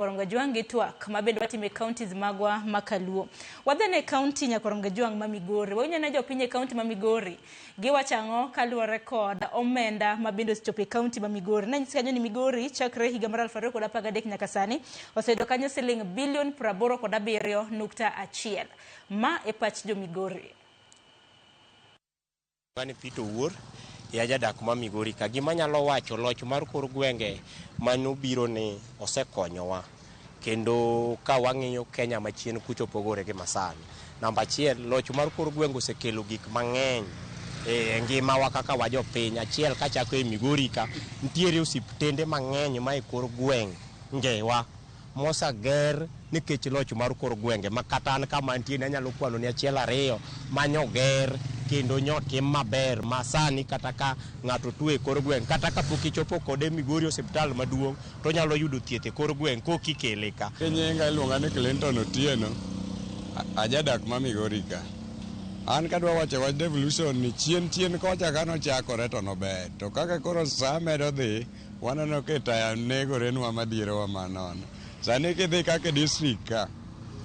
Nyakoronga Jwang' gi twak mabende watimo e counties magwa ma Kaluo. Wadhi e county Nyakoronga Jwang' ma Migori. Wawinjo ne jopiny e county ma Migori giwacho ang'o kaluwore kod omenda mabende osechopo e county ma Migori. Nanyisi kanyo ni Migori chakre higa mar 2013 nyaka sani oseyudo kanyo siling bilion 87.1. Ma e pach jo Migori. Ni Peter Owuor ya jadak ma Migori ka. Gima anyalo wacho, loch mar kor gwenge manobiro ni osekonyowa kendo ka wang'iyo Kenya machien kucho opogore gi masani. Namba achiel, loch mar kor gwenge osekelo gik mang'eny e ngimawa kaka wajopiny. Achiel kachako e Migori ka, nitiere osiptende mang'eny ma e kor gwengewa moseger nikech loch mar kor gwenge ma kata an kama antie ni anyalo kwano ni achiel ariyo manyoger kendo nyotim maber ma sani kata ka ng'ato tuo e kor gweng' kata kapok ichopo kode Migori osiptal maduong' to onyalo yudo thieth e kor gweng' kok ikele ka. Nyinga iluonga ni Clinton Otieno, ajadak ma Migori ka. An kadwa wacho wach devolution ni chien chien kocha kanochakore to nober, to kaka koro saa medo dhi waneno ka taya negorenwa madhierowa manono. Sani kidhi kaka e district ka,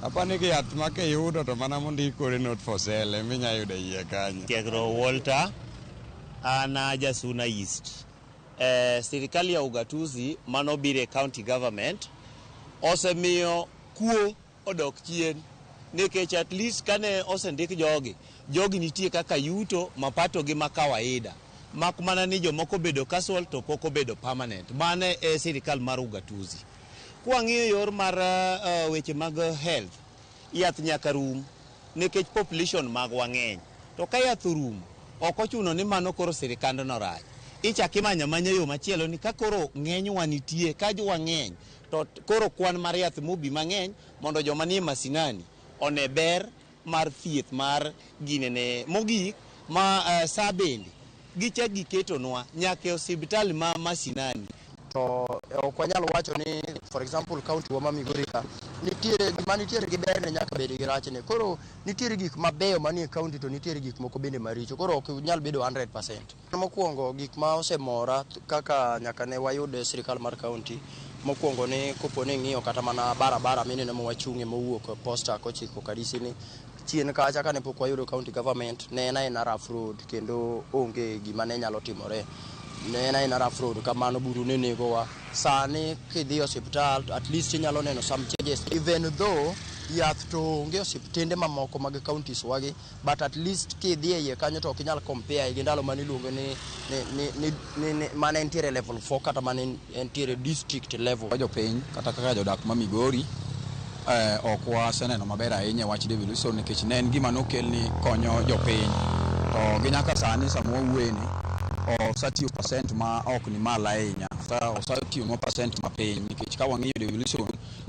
apani ki yath ma kiyudo to mana mondik kore not for sale ema inya yudo e iye kanyo. Tiegro Walter, an Jasuna East. Sirikal ya ugatuzi manobiro e county government osemiyo kuo odok chien nikech at least kane osendik jogi, jogi nitie kaka yuto mapato gi ma kawaida mak mana ni jomoko obedo casual to pok obedo permanent. Mano e sirikal mar ugatuzi. Kwang'iyo yor mar weche mag health, yath nyaka rum nikech population magwa ng'eny. To ka yath orumo, ok ochuno ni mano koro sirikandno rach. Ichak imanyo amanya yo machielo ni ka koro ng'enywa nitie, ka wang'eny, to koro kwan mar yath mobi mang'eny mondo joma nie masinani one ber mar thieth mar ginene. Mogik, ma sa bende gichak giketonwa nyaka e osiptal ma masinani. To ok wanyal wacho ni for example county wa ma Migori ka nitiere gima nitiere gi berne nyaka bed gi rachne. Koro nitiere gik mabeyo manie county to nitiere gik moko bende maricho. Koro ok nyal bedo 100%. Mokwongo gik ma osemora kaka nyaka ne wayud sirikal mar county, mokwongo ni kopo ni ing'iyo kata mana barabara mineno ma wachung'e mowuok Posta kochiko Kadisi ni chien kacha kane pok wayudo county government ne en aena rough road kendo onge gima ne nyalo timore. Ne en aena rough road kamano buru ne negowa. Sani kidhi e osiptal at least inyalo neno some changes even though yath to onge osiptende mamoko mag counties wagi, but at least kidhi e iye kanyo to ok inyal compare gi ndalo mane iluongo ni mane entiere level 4 kata mane entiere district level. Jopiny kata kaka jodak ma Migori ok waseneno maber ahinya e wach devolution nikech ne en gima nokel ni konyo jopiny to gi nyaka sani sama wawuoye ni osatiyo percent ma ok ni malo ahinya, osatiyonwa percent mapiny nikech ka wang'iyo devolution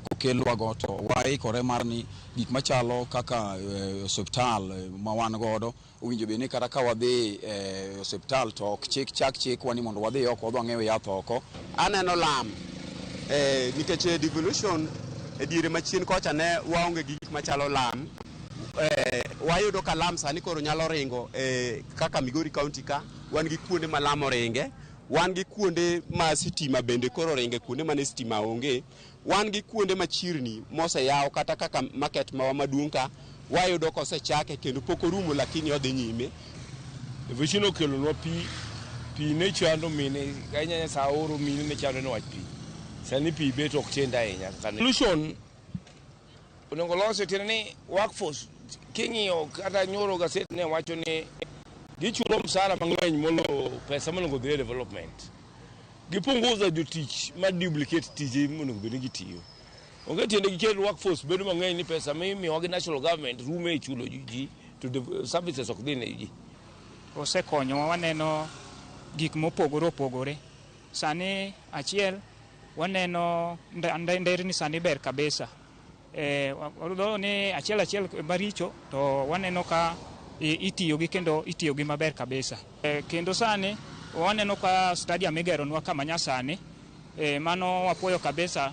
kokelwago to waikore mar ni gik machalo kaka osiptal ma wan godo owinjo bed ni kata ka wadhi e osiptal to ok chik chak chikwa ni mondo wadhi oko wadhi wang'iew yath oko. Aneno lam nikech devolution e diere machien kocha ne waonge gi gik machalo lam. Wayudo ka lam sani koro nyalo ringo kaka Migori County ka wan gi kuonde ma lam oringe, wan gi kuonde ma sitima bende koro oringe kuonde mane sitima onge, wan gi kuonde ma chirni moseyaw kata kaka market mawa maduong' ka wayudo kosechake kendo pok orumo lakini odhi nyime. Devolution okelonwa pi, pi ne chando mine ahinya sa oro mine ne chando ni wach pi. Sani pi bet ok chend ahinya. Devolution onego lose tiende ni workforce king'iyo kata nyoro gaset ne wacho ni gichulo msara mang'eny molo pesa monego dhi e development. Gipunguza jotich ma duplicate tije monego bed ni gitiyo. Onge tiende gikel workforce bedo mang'eny ni pesa mimiyowa gi national government rumo e chulo ji to services ok dhi ne ji. Osekonyowa waneno gik mopogore opogore. Sani achiel waneno nderni sani ber kabisa. Ni achiel achiel maricho to waneno ka itiyogi kendo itiyogi maber kabisa. Kendo sani waneno ka stadium igeronwa kama nyasani, mano wapuoyo kabisa.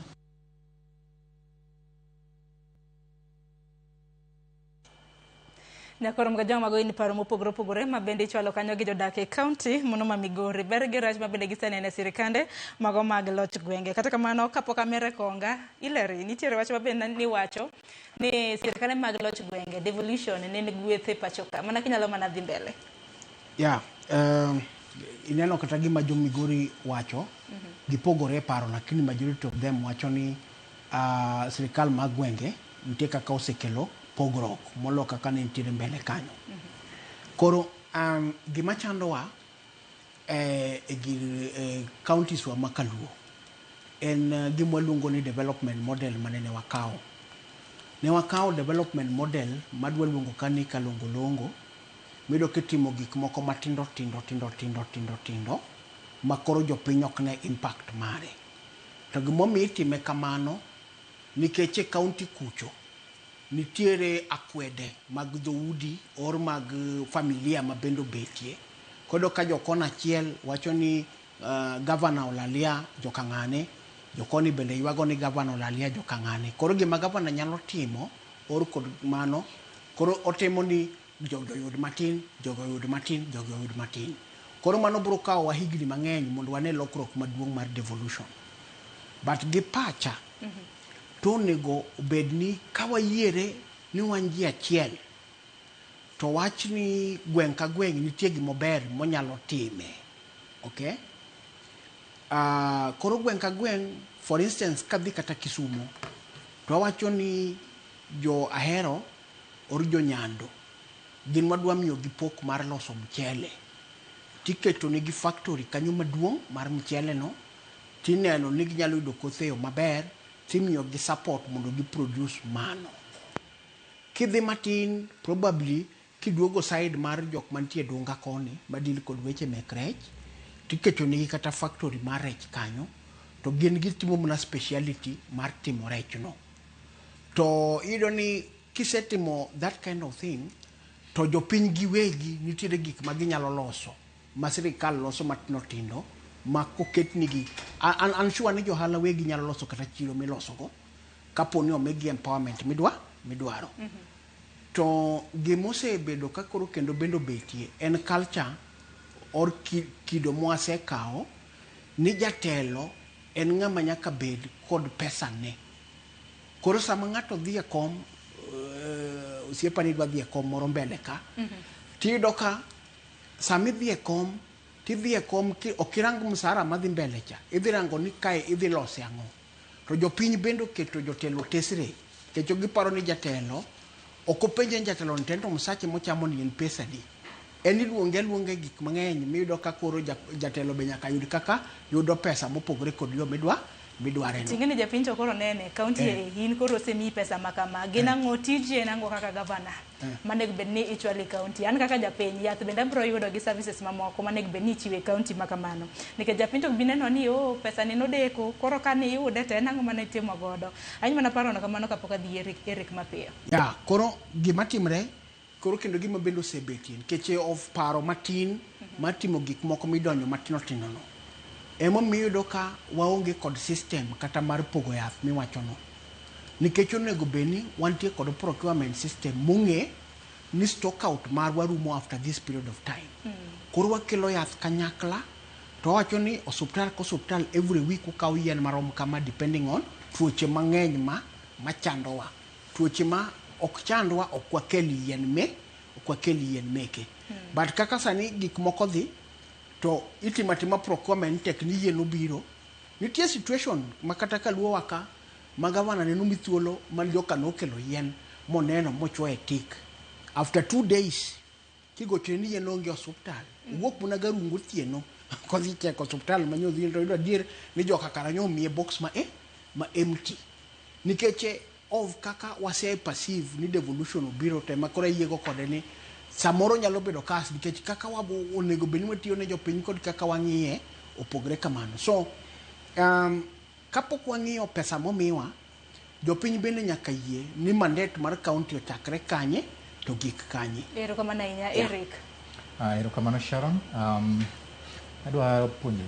Nyakoro Mgajwang' mago in paro mopogore opogore ma bende ichwalo kanyo gi jodak e kaunti mono ma Migori. Ber gi rach ma bende giseneno e sirikande mago mag loch gwenge. Kata kamano kapok amere konga, Hillary, nitiere wach ma bende niwacho ni sirikande mag loch gwenge, devolution, ne en gweth e pacho ka. Mana kinyalo mana dhi mbele. Yeah, ineno kata gima jo Migori wacho, gipogore e paro, lakini majority of them wacho ni sirikal mag gwenge nitie kaka osekelo pogruok molo kaka ne nitiere mbele kanyo. Koro gima chandowa e gir counties wa ma kaluo en gima waluongo ni development model manene wakawo. Ne wakawo development model madwa luongo ka ni kalongolongo, miyudo kitimo gik moko matindo tindo tindo tindo tindo tindo ma koro jopiny ok ne impact mare. To gimomiyo itime kamano nikech e county kucho nitiere akwede mag dhoudi or mag familia ma bende obetie. Koro ka jokona achiel wacho ni gavana olalia jokang'ane, jokoni bende ywago ni gavana olalia jokang'ane. Koro gima gavana nyalo timo or kod mano, koro otimo ni jogo oyud matin, jogo oyud matin, jogo oyud matin. Koro mano biro kawowa higni mang'eny mondo wane lokruok maduong' mar devolution. But gi pacha, to onego obed ni ka wayiere ni wan ji achiel, to wach ni gweng' ka gweng' nitie gimober monyalo time. Okay? Koro gweng' ka gweng', for instance, kadhi kata Kisumo, to awacho ni jo Ahero or jo Nyando, gin wadwa miyogi pok mar loso mchele. Tiketo negi factory kanyo maduong' mar mchele no, tineno ni ginyalo yudo kothe e yo maber, timiyogi support mondo gi produce mano. Kidhi matin, probably kiduogo side mar jok mantie Dunga koni, ma deal kod weche mek rech, tiketo negi kata factory mar rech kanyo, to gin gitimo mana speciality mar timo rech no. To iyudo ni kisetimo that kind of thing, to jopiny giwegi nitiere gik ma ginyalo loso, ma sirikal loso matindo tindo, ma koketnigi. An sure ni johala wegi nyalo loso kata chiro milosogo, kapo ni omigi empowerment midwaro. To gimosebedo ka koro kendo bende obetie en culture or kido mwasekawo ni jatelo en ng'ama nyaka bed kod pesa ne. Koro sama ng'ato dhi e kom, osiepa ni dwa dhi e kom moro mbele ka, tiyudo ka sama idhi e kom, tidhi e kom ki ok irang msara madhi mbele cha, idhi rango ni kae idhi lose ang'o. To jopiny bende oketo jotelo tesre, nikech giparo ni jatelo, ok openje ni jatelo ni to msache mochamo ni en pesa adi. En iluonge aluonga e gik mang'eny miyudo ka koro jatelo be nyaka yud kaka yudo pesa mopogore kod yo midware no. Ting'e ni japiny to koro nene, kaunti e in koro osemiyi pesa ma kama. Gin ang'o tiji en ang'o kaka gavana manego bed ni ichwalo e kaunti? An kaka japiny, yath bende abiro yudo gi services mamoko manego bed ni ichiwo e kaunti ma kamano. Nikech japiny to ok bi neno ni oh, pesa ni nodeko, koro ka niyude to en ang'o mane itimo godo. Any mana parono kamano kapok adhi Eric mapiyo. Ya, koro gima timre, koro kendo gima bende osebetie, nikech of paro matin mar timo gik moko midonjo matindo tindo no. Emomiyo iyudo ka waonge kod system kata mar pogo yath miwachono. Nikech onego bed ni wantie kod procurement system mong'e ni stock out marwa rumo after this period of time. Koro wakelo yath kanyakla to wawacho ni osuptal ka osuptal every week ukawo yien marom kama depending on tuoche mang'eny ma machandowa. Tuoche ma ok chandwa ok wakel yien me ok wakel yien meke. But kaka sani gik moko dhi to itimo atima procurement tek ni yien obiro. Nitie situation ma kata kaluowa ka ma gavana ne nomi thuolo ma joka nokelo yien moneno mochwoye tik. After 2 days kigochone ni yien onge e osuptal, owuok mana Garungo otieno kodhi cheko osuptal ma nyodhi to yudo adier ni joka kara nyomiye box ma empty. Nikech of kaka wase perceive ni devolution obiro to ema koro ayiego kode ni samoro nyalo bedo kas nikech kaka wabo onego bed ni watiyo ne jopiny kod kaka wang'iye opogre kamano. So kapok wang'iyo pesa momiwa, jopiny bende nyaka yie ni mandate mar county ochakre kanye to gik kanye. Erokamano ahinya Eric. Erokamano Sharon. Adwa puonjo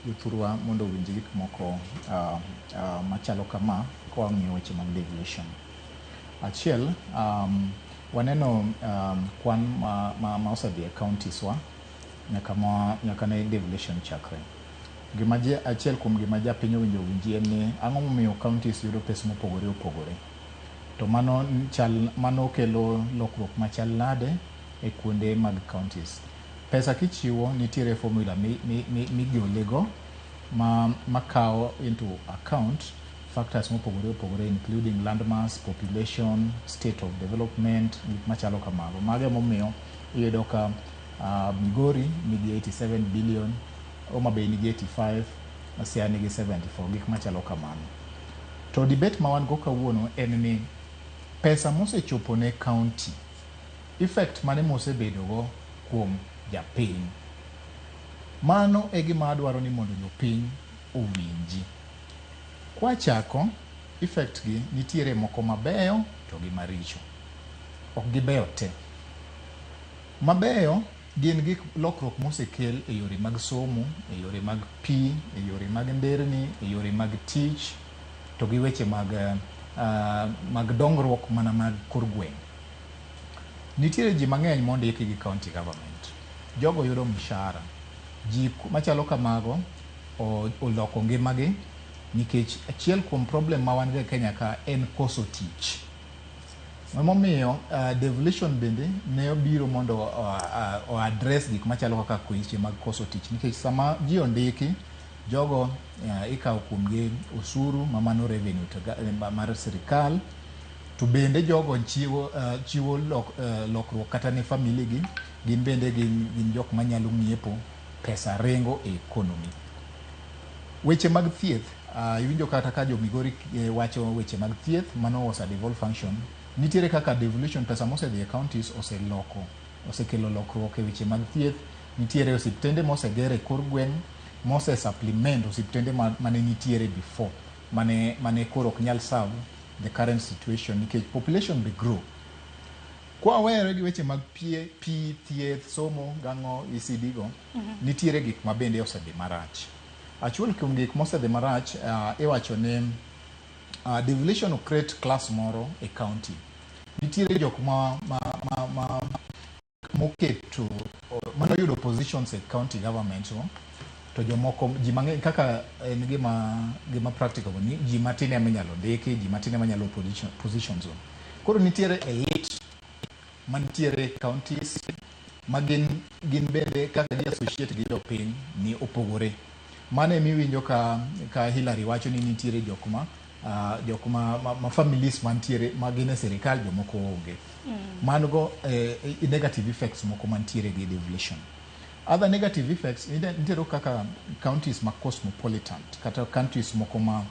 jothurwa mondo owinj gik moko machalo kama ka wang'iyo weche mag devolution. Achiel, Waneno kwan ma osedhi e counties wa nyaka ne devolution chakre. Gima achiel kuom gima japiny owinjo owinji en ni ang'o momiyo counties yudo pesa mopogore opogore. To mano chal mano kelo lokruok machal nade e kuonde mag counties. Pesa kichiwo nitiere formula migole go ma kawo into account factors mopogore opogore, including land mass, population, state of development, gik machalo kamago. Mago emomiyo iyudo ka Migori nigi 87 billion, Homa Bay nigi 85, Siaya nigi 74, gik machalo kamano. To debate ma wan go kawuono en ni pesa mosechopo ne county, effect mane mosebedo go kuom japiny. Mano e gima adwaro ni mondo jopiny owinji. Kwachako, effect gi nitiere moko mabeyo to gi maricho. Ok gibeyo te. Mabeyo gin gik lokruok mosekel e yore mag somo, e yore mag pi, e yore mag nderni, e yore mag tich, to gi weche mag dongruok mana mag kor gweng'. Nitiere ji mang'eny mondiki gi county government. Jogo yudo mshahara. Ji machalo kamago oloko ngimagi nikech achiel kuom problem ma wan go e Kenya ka en koso tich. Emomiyo devolution bende ne obiro mondo o address gik machalo kaka weche mag koso tich, nikech sama ji ondiki jogo, ikawo kuomgi osuru ma mano revenue to mar sirikal, to bende jogo chiwo lokruok kata ne family gi, gin bende gin jok manyalo ng'iepo, pesa ringo e economy. Weche mag thieth, iwinjo kata ka jo Migori wacho weche mag thieth, mano was a devolved function. Nitiere kaka devolution, pesa mosedhi e counties oseloko, osekelo lokruok e weche mag thieth. Nitiere osiptende moseger e kor gweng' mose supplement osiptende mane nitiere before, mane koro ok nyal serve the current situation nikech population be grow. Kwawere gi weche mag pi, thieth, somo gang'o, ECD go, nitiere gik ma bende osedhi marach. Achiel kuom gik mosedhi marach, iwacho ni devolution create class moro e county. Nitiere jok ma moketo manoyudo positions e county government no, to jomoko, ji mang'eny, kaka en gima practical ni ji matin ema inyalo ndiki, ji matin ema nyalo positions go. Koro nitiere elite mantiere counties ma gin bende kaka gi associate gi jopiny ni opogore. Mano emiwinjo ka Hillary wacho ni nitiere jok ma families mantiere ma gin e sirikal, jomoko onge. Mano negative effects moko mantiere gi devolution. Other negative effects nitiere kaka counties ma cosmopolitan, kata counties moko ma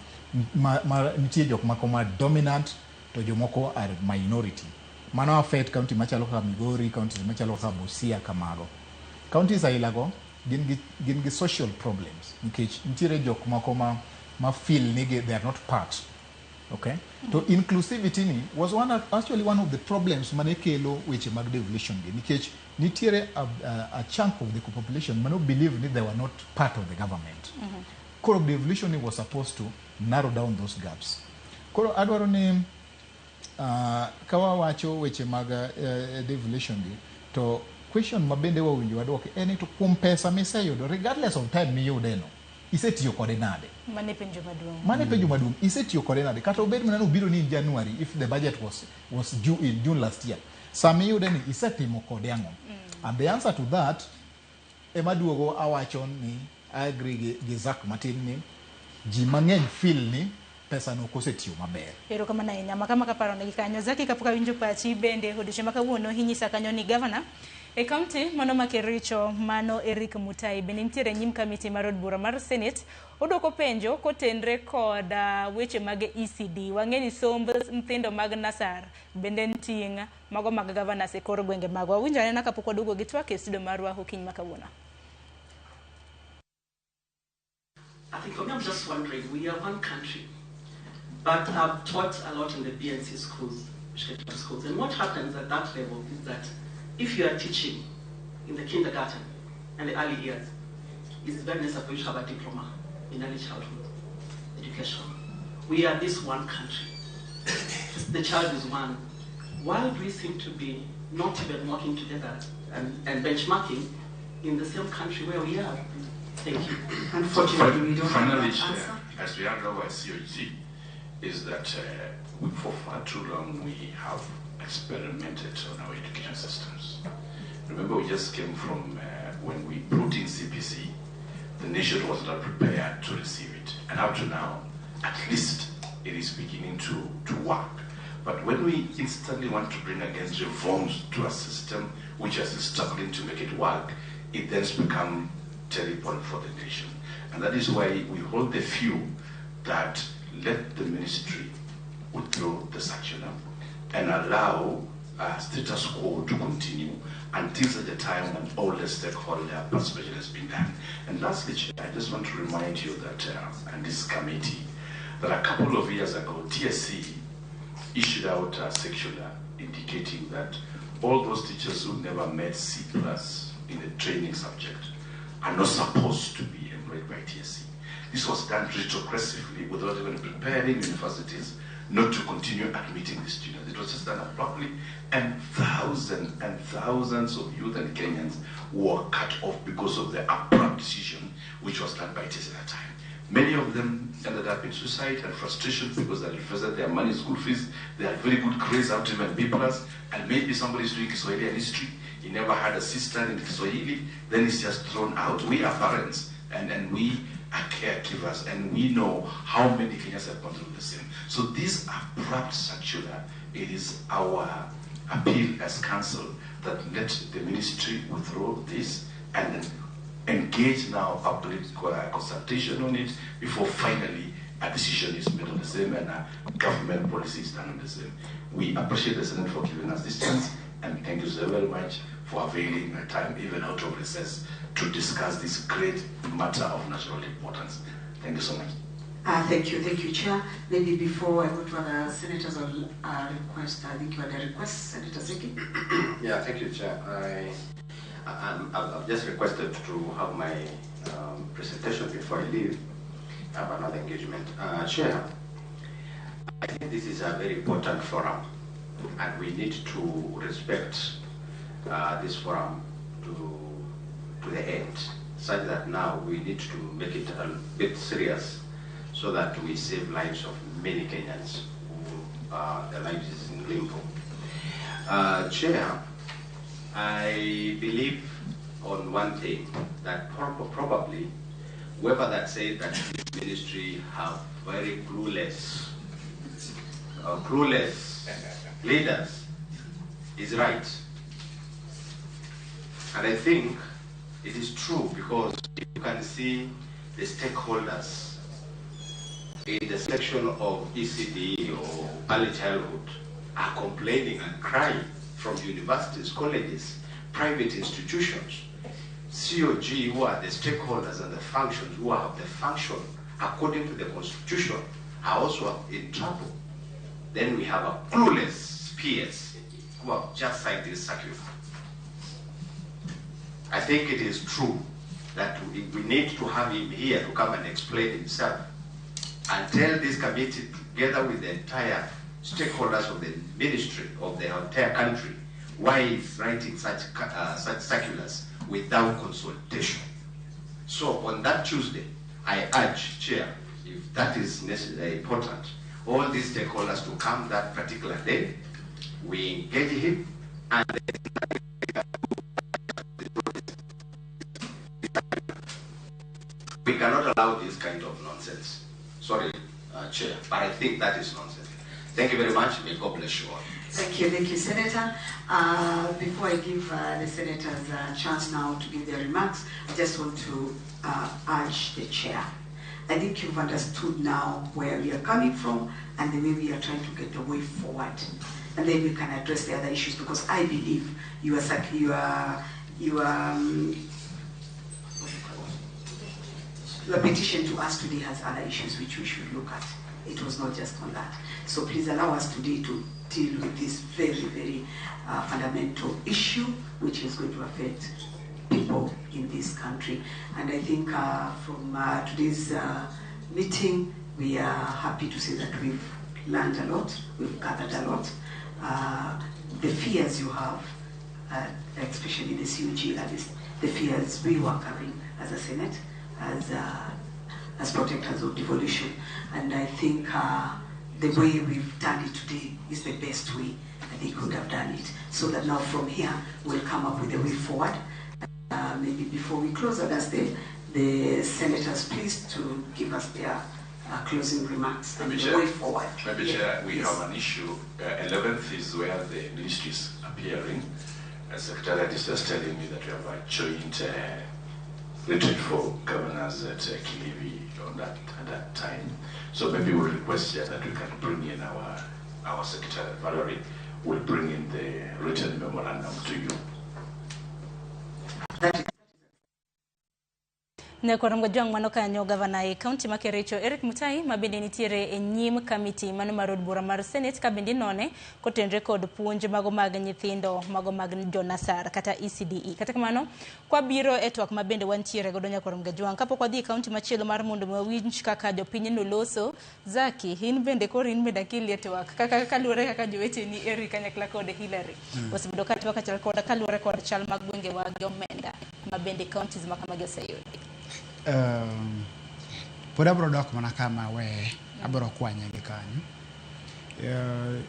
nitie jok moko ma dominant to jomoko are minority. Mano affect county machalo kaka Migori, counties machalo kaka Busia kamago. Counties ailago gin gi social problems nikech nitiere jok moko ma feel ni they are not part. Okay? To inclusivity ni was actually one of the problems mane kelo weche mag devolution gi, nikech nitiere a chunk of the population mano believe ni they were not part of the government. Koro devolution ni was supposed to narrow down those gaps. Koro adwaro ni ka wawacho weche mag devolution gi, to question ma bende wawinjo wadwoki en ni, to kuom pesa miseyudo, regardless of time miyude no, isetiyo kode nade? Mano e penjo maduong'. Mano e penjo maduong'. Isetiyo kode nade? Kata obed mana ni obiro ni in January, if the budget was due in June last year, sama iyude ni isetimo kode ang'o? And the answer to that ema duogo awacho ni I agree gi Zack matin ni ji mang'eny feel ni pesa no ok osetiyo maber. Erokamano ahinya. Makama kaparo negi kanyo. Zaki, kapok awinjo pachi bende odiochieng' ma kawuono, inyisa kanyo ni gavana e kaunti mano ma Kericho, mano Eric Mutai, bende nitiere e nyim kamiti mar od bura mar Senate, odwoko penjo kotenre kod weche mag ECD. Wang'e ni somb nyithindo mag nasar bende en ting' mago mag governors e kor gwenge magwa. Winjo anena kapok waduogo gi twak e studio marwa okinyi ma kawuono. I think for me, I'm just wondering, we are one country, but I've taught a lot in the BNC schools, schools, and what happens at that level is that if you are teaching in the kindergarten and the early years, it's very necessary for you to have a diploma in early childhood education. We are this one country. The child is one. Why do we seem to be not even working together and benchmarking in the same country where we are? Thank you. Unfortunately, we don't Finally, have that answer. As we hand over COG, is that for far too long we have experimented on our education systems. Remember, we just came from when we brought in CPC, the nation was not prepared to receive it. And up to now, at least it is beginning to work. But when we instantly want to bring against reforms to a system which is struggling to make it work, it then becomes terrible for the nation. And that is why we hold the view that let the ministry withdraw the circular and allow status quo to continue until such a time when all the stakeholder participation has been done. And lastly, Chair, I just want to remind you that, and this committee, that a couple of years ago, TSC issued out a circular indicating that all those teachers who never met C+ in a training subject are not supposed to be employed by TSC. This was done retrogressively without even preparing universities not to continue admitting the students. It was just done abruptly, and thousands of youth and Kenyans were cut off because of the abrupt decision which was done by TSC at that time. Many of them ended up in suicide and frustration because they invested their money in school fees. They had very good grades up to even B+, and maybe somebody is doing Kiswahili and history. He never had a sister in Kiswahili, then he's just thrown out. We are parents, and we are caregivers, and we know how many Kenyans have gone through the same. So this abrupt circular, it is our appeal as council that let the ministry withdraw this and then engage now public consultation on it before finally a decision is made on the same and a government policy is done on the same. We appreciate the Senate for giving us this chance, and thank you so very much for availing your time, even out of recess, to discuss this great matter of national importance. Thank you so much. Thank you, Chair. Maybe before I go to other senators, I'll request, I think you had a request, Senator Seki. Yeah, thank you, Chair. I've just requested to have my presentation before I leave. I have another engagement. Chair, I think this is a very important forum, and we need to respect this forum to the end, such that now we need to make it a bit serious so that we save lives of many Kenyans who their lives is in limbo. Chair, I believe on one thing, that probably whoever that said that this ministry have very clueless leaders is right. And I think it is true, because you can see the stakeholders in the section of ECDE or early childhood are complaining and crying from universities, colleges, private institutions. COG, who are the stakeholders and the functions, who have the function according to the constitution, are also in trouble. Then we have a clueless peers who have just signed this circular. I think it is true that we need to have him here to come and explain himself and tell this committee, together with the entire stakeholders of the ministry, of the entire country, why he's writing such circulars without consultation. So on that Tuesday, I urge, Chair, if that is necessary, important, all these stakeholders to come that particular day. We engage him, and we cannot allow this kind of nonsense. Sorry, Chair, but I think that is nonsense. Thank you very much. May God bless you all. Thank you, Senator. Before I give the senators a chance now to give their remarks, I just want to urge the chair. I think you've understood now where we are coming from and the way we are trying to get the way forward. And then we can address the other issues, because I believe your petition to us today has other issues which we should look at. It was not just on that. So please allow us today to deal with this very, very fundamental issue, which is going to affect people in this country. And I think from today's meeting, we are happy to say that we've learned a lot, we've gathered a lot, The fears you have, especially the COG, at least the fears we were carrying as a Senate, as protectors of devolution. And I think the way we've done it today is the best way that they could have done it. So that now from here, we'll come up with a way forward. Maybe before we close, I'd ask the senators please to give us their closing remarks and the way forward. Maybe, Chair, we have an issue. 11th is where the ministry is appearing. The Secretariat is just telling me that we have a joint retreat for governors at Kilifi on that, at that time. So maybe we'll request here that we can bring in our Secretary, Valerie, will bring in the written memorandum to you. Ne korongo jwang' mano kanyo gavana e kaunti ma Kericho Eric Mutai ma bende nitiere e nyim kamiti mano mar od bura mar Senate ka bende none kotenre kod puonj mago mag nyithindo mago mag jonasar kata ECDE. Kata kamano kwabiro e twak ma bende wantiere godo nyakorongo jwang' kapok wadhi e kaunti machielo mar mondo wawinj kaka jopiny noloso. Zaki, in bende koro in bende akili e twak kaka kaluwore kaka joweteni Eric kanyakla kod Hillary osebedo ka twak achiel kod kaluwore kod chal mag gwengewa gi omenda ma bende counties ma kamagi oseyudi. Pod abro dok mana kama we abro kwanye gi kanyo.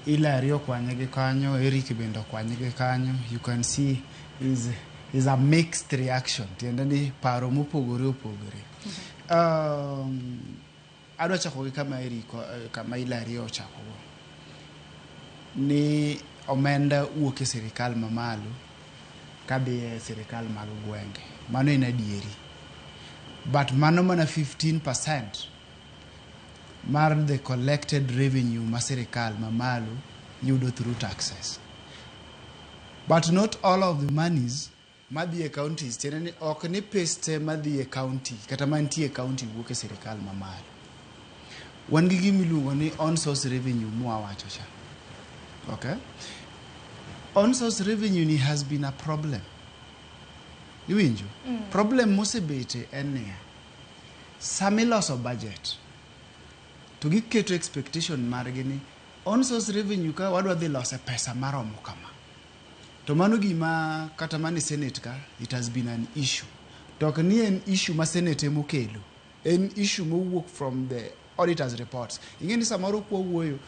Hillary okwanye gi kanyo, Eric bende okwanye gi kanyo. You can see is a mixed reaction. Tiende ni paro mopogore opogore. Adwa chako gi kama Eric kama Hillary ochako go. Ni omenda wuok e sirikal mamalo kadhi e sirikal mag gwenge. Mano en adieri. But mano mana 15% mar the collected revenue ma sirikal mamalo yudo through taxes. But not all of the monies madhi e counties, tiende ni ok ni pes te madhi e county kata mantie e county wuok e sirikal mamalo. Wan gi gima iluongo ni on source revenue mwawacho cha. Okay? On source revenue ni has been a problem. Iwinjo? Problem mosebete en niya, sama iloso budget to giketo expectation margi ni on source revenue ka wadwa dhi lose pesa maromo kama. To mano gima kata mana e Senate ka it has been an issue. To ok ni en issue ma Senate emokelo. En issue mowuok from the auditors reports. Ing'e ni samoro kwawuoyo,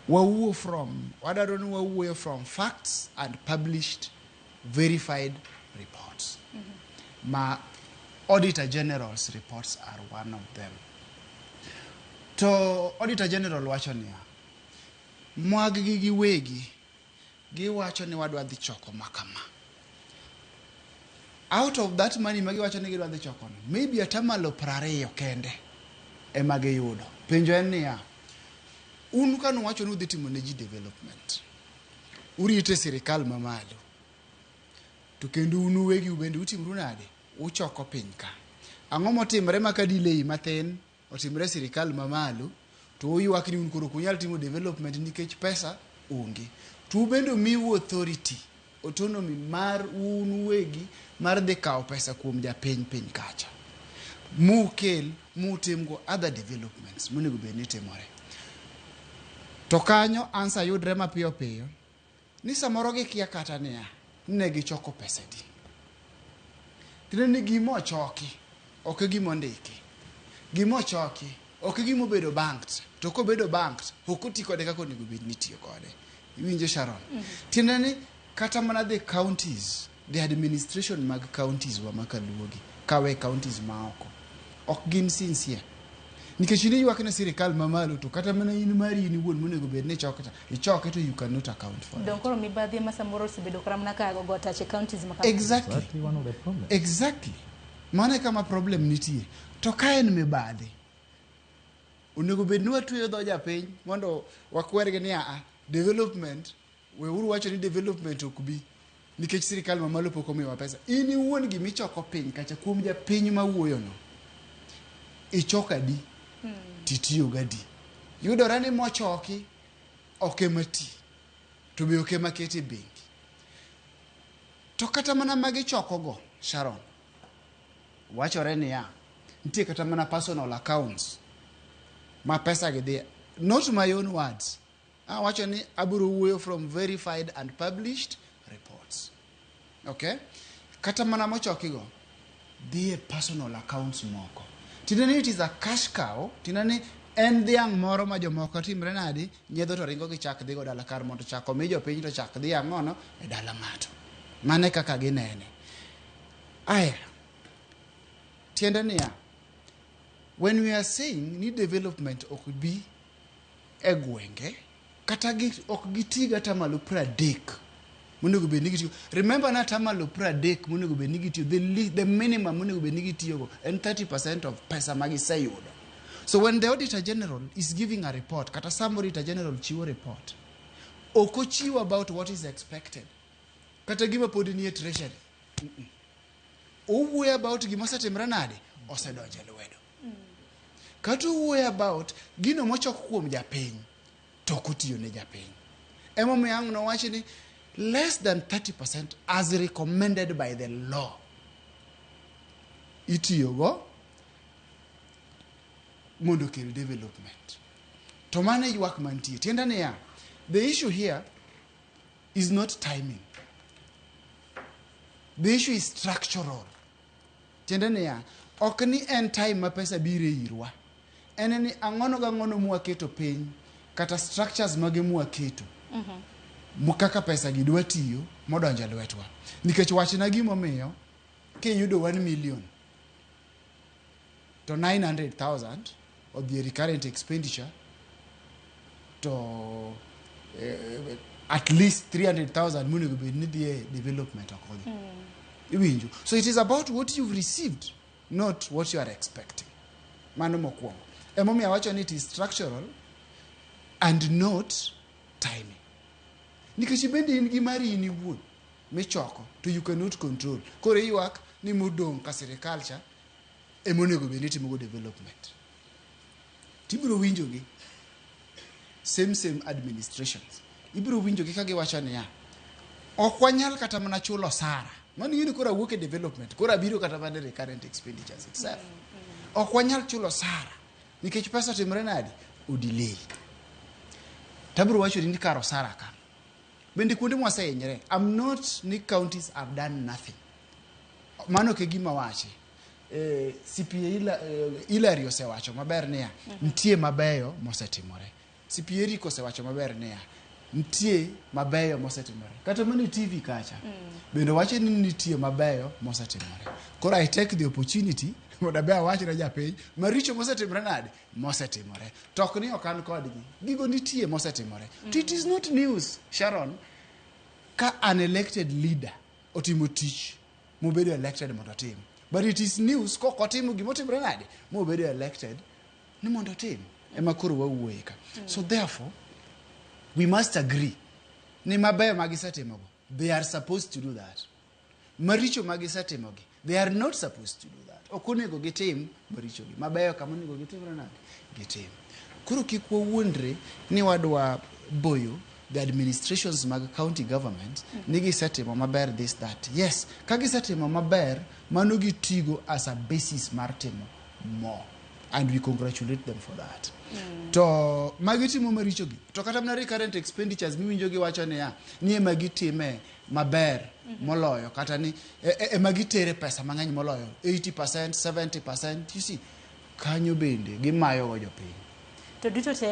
wawuo from, wadwaro ni wawuoyo from facts and published verified reports. Ma Auditor General's reports are one of them. To Auditor General wacho niya, mwag-gi giwegi giwacho ni wadwa dhi choko makama. Out of that money ma giwacho ni gidwa dhi choko no, maybe atamalo 20 kende ema giyudo. Penjo en niya, un kanuwacho ni udhi timo ne ji development, urito e sirikal mamalo, to kendo un uwegi bende utimru nade? Uchoko piny ka. Ang'o motimre ma ka delay mathin otimre e sirikal mamalo, to uywak ni un koro ok unyal timo development nikech pesa onge. To un bende omiu authority, autonomy mar un uwegi mar dhi kawo pesa kuom japiny piny kacha. Mukel, mutimgo other developments monego bed ni timore. To kanyo answer yudre mapiyo piyo ni samoro gikia kata niya, ne gichoko pesa di. Tiende ni gima ochoki ok e gima ondiki. Gima ochoki ok e gima obedo banked. To kobedo banked, ok oti kode kaka onego bed ni itiyo kode. Iwinjo Sharon? Tiende ni kata mana the counties, the administration mag counties wa makaluogi, kawe counties maoko, ok gin sincere. Nikech in iywak ne sirikal mamalo to kata mana in mari in iwuon monego bed ni ichoko cha, ichoke to you cannot account for it. Dong koro mibadhi ema samoro osebedo kata mana ka gogo tach e counties ma kamago. Exactly. Exactly one of the problems. Exactly. Mano e kama problem nitie. To ka en mibadhi, onego bed ni watweyo dho japiny mondo wakwergi ni aa, development, weuru wacho ni development ok bi nikech sirikal mamalo pok omiyowa pesa. In iwuon gimichoko piny kacha kuom japiny mawuoyono, ichoko adi titiyo gadi. Yudore ni mochoki ok ema ti, to be ok ema ket e bengi. To kata mana magichokogo, Sharon, wachore niya, nitie kata mana personal accounts ma pesa gi dhi. Not my own words. Awacho ni abiro wuoyo from verified and published reports. Okay? Kata mana mochokigo, dhi e personal accounts moko. Tiende ni it is a cash cow, tiende ni en dhiang' moro ma jomoko timre nadi, nyiedho to ringo gi chak dhigo dala kar mondo chak omi jopiny to chak dhi ang'ono e dala ng'ato. Mano e kaka ginene. Aya, tiende niya, when we are saying ni development ok bi e gwenge, kata gi, ok giti gi atamalo 30 monego bed ni gitiyo. Remember na atamalo 30 monego bed ni gitiyo, the minimum monego bed ni gitiyogo en 30% of pesa ma giseyudo. So when the Auditor General is giving a report, kata some Auditor General chiwo report, ok ochiw about what is expected. Kata gima pod nie treasury. Owuoyo about gima osetimre nade? Osedonjo e lwedo. Kata owuoyo about gino mochok kuom japiny, to ok otiyo ne japiny. Emomiyo ang' nowachi ni less than 30% as recommended by the law itiyogo mondo okel development. To mano e ywak mantie. Tiende niya, the issue here is not timing. The issue is structural. Tiende niya, ok ni en time ma pesa biro irwa. En ni ang'ono gang'ono mwaketo piny, kata structures mage mwaketo, kaka pesa gi dwa tiyo modonjo e lwetwa. Nikech wachna gimomiyo kiyudo 1 million to 900,000 odhi e recurrent expenditure to at least 300,000 monego bed ni dhi e development ok odhi. Iwinjo? So it is about what you've received, not what you are expecting. Mano mokwongo. Emomiyo awacho ni it is structural and not timing. Nikech bende in gi mari in iwuon michoko to you cannot control. Koro iywak ni modong' ka sirikal cha emonego bed ni itimogo development. Tibiro winjogi same administrations. Ibiro winjogi ka giwacho niya, ok wanyal kata mana chulo osara. Mano ing'e ni koro awuok e development, koro abiro kata mana e recurrent expenditures itself. Ok wanyal chulo osara nikech pesa otimre nade? Odelay. Tabiro wacho ni kar osara ka. Bende kuonde mwasehinyre, I'm not ni counties have done nothing. Mano ok e gima wachi. CPA Hillary osewacho maber niya, nitie mabeyo mosetimore. CPA Eric osewacho maber niya, nitie mabeyo mosetimore. Kata mana e TV kacha, bende wacho ni nitie mabeyo mosetimore. Koro I take the opportunity mondo abe awach ne japiny maricho mosetimore nade? Mosetimore. To ok ni ok an kodgi. Gigo nitie mosetimore. To it is not news, Sharon, ka an elected leader otimo tich mobedo elected mondo otim. But it is news kok otimo gimotimore nade? Mobedo elected ni mondo otim. Ema koro wawuoye ka. So therefore, we must agree ni mabeyo ma gisetimogo, they are supposed to do that. Maricho ma gisetimogi, they are not supposed to do that. Ok onego gitim marichogi. Mabeyo kama onego gitimre nade? Gitim. Koro kik wawuondre ni wadwa boyo the administrations mag county government ni gisetimo maber this that. Yes, ka gisetimo maber, mano gitigo as a basis mar timo more. And we congratulate them for that. To magitimo marichogi, to kata mana recurrent expenditures miwinjo giwacho niya, ni ema gitime maber moloyo, kata ni ema gitere pesa mang'eny moloyo 80%, 70%, you see, kanyo bende gimayo go jopiny. To duto te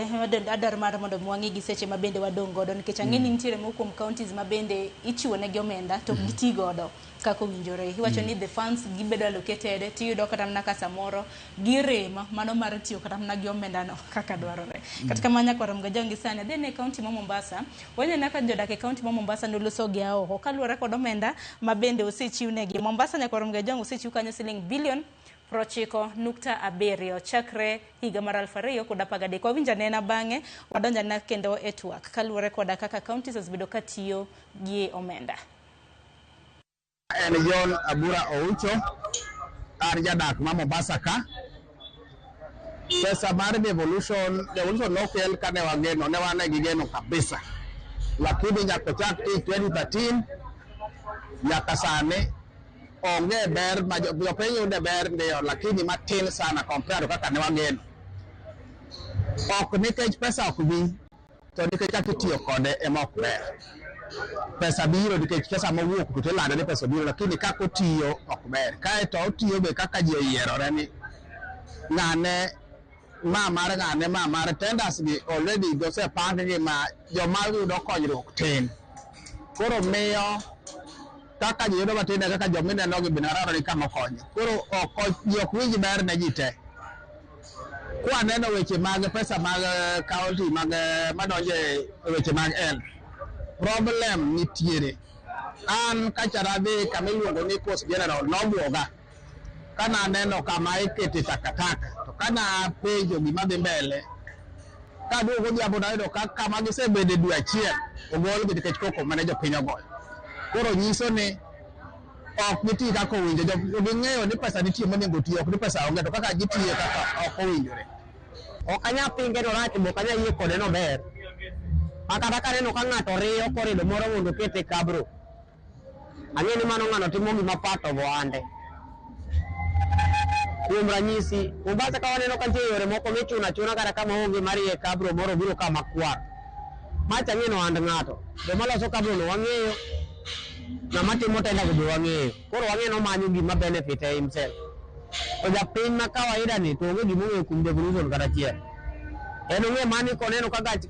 adwaro mar mondo wang'i gi seche ma bende wadong' godo nikech ang'e ni nitiere moko kuom counties ma bende ichiwo negi omenda to ok giti godo kaka owinjore. Iwacho ni the funds gibedo allocated tiyudo kata mana ka samoro girem mano mar tiyo kata mana gi omenda no kaka dwarore. Kata kamano nyakwar Mgajangi sani adhi ne county ma Mombasa, waneno ka jodak e county ma Mombasa noloso gi aoko kaluwore kod omenda ma bende osechiw negi. Mombasa nyakwar Mgajangi osechiw kanyo siling bilion 97.7 chakre higa mar 2013. Wawinjo anena bang'e wadonjo anena kendo e twak kaluwore koda kaka counties osebedo katiyo gi omenda. En John Abura Oucho, an jadak ma Mombasa ka. Pesa mar devolution, devolution nokel kane wageno, ne wan gi geno kabisa. Lakini nyaka chak tich 2013 nyaka sani onge ber ma jopiny yude ber ndiyo, lakini matin sana compared kaka ne wageno. Ok nikech pesa ok bi. To nikech kaka itiyo kode ema ok ber. Pesa biro nikech pesa mowuok to ilando ni pesa obiro, lakini kaka otiyo ok ber. Kaeto otiyo be kaka ji oyierore ni ng'ane ma mar ng'ane ma mar tenders gi already gosepang gi ma joma yudo konyruok tin. Koro miyo kaka ji yudo matin e kaka joma ineno gi bende raro ni kama konyo. Koro ok ji ok winj ber ne ji te. Kwaneno weche mag pesa mag county mag madonjo e weche mag health, problem nitiere. An kacha nadhi kama iluongo ni Coast General nobuoga kana aneno kama ikete takataka to kana penjo gima dhi mbele kaduogo godhiambo nayudo ka kama gisebede dwe achiel ogolgi nikech koko mane jopiny ogoyo. Koro nyiso ni ok giti kaka owinjo, ging'eyo ni pesa nitie monego ti, ok ni pesa onge, to kaka gitiyo kaka ok owinjore. Ok anyal pinge norach be ok anyal yie kode nober. Ma kata kaneno ka ng'ato riyo korido moro mondo oket e kabro, ang'e ni mano ng'ano timo gima part of ohande. Kuom ranyisi, Mombasa ka waneno ka nitie yore moko michuno achuna kata kama onge mar iye kabro moro biro kama kwar. Macha ang'e ni ohand ng'ato. Joma loso kabro no wang'eyo, ng'ama timo tender go be wang'eyo. Koro wang'e ni omanyo gima benefit e himself. To japiny ma kawaida ni to onge gima ong'eyo kuom devolution kata achiel. En ong'e mani koneno ka gach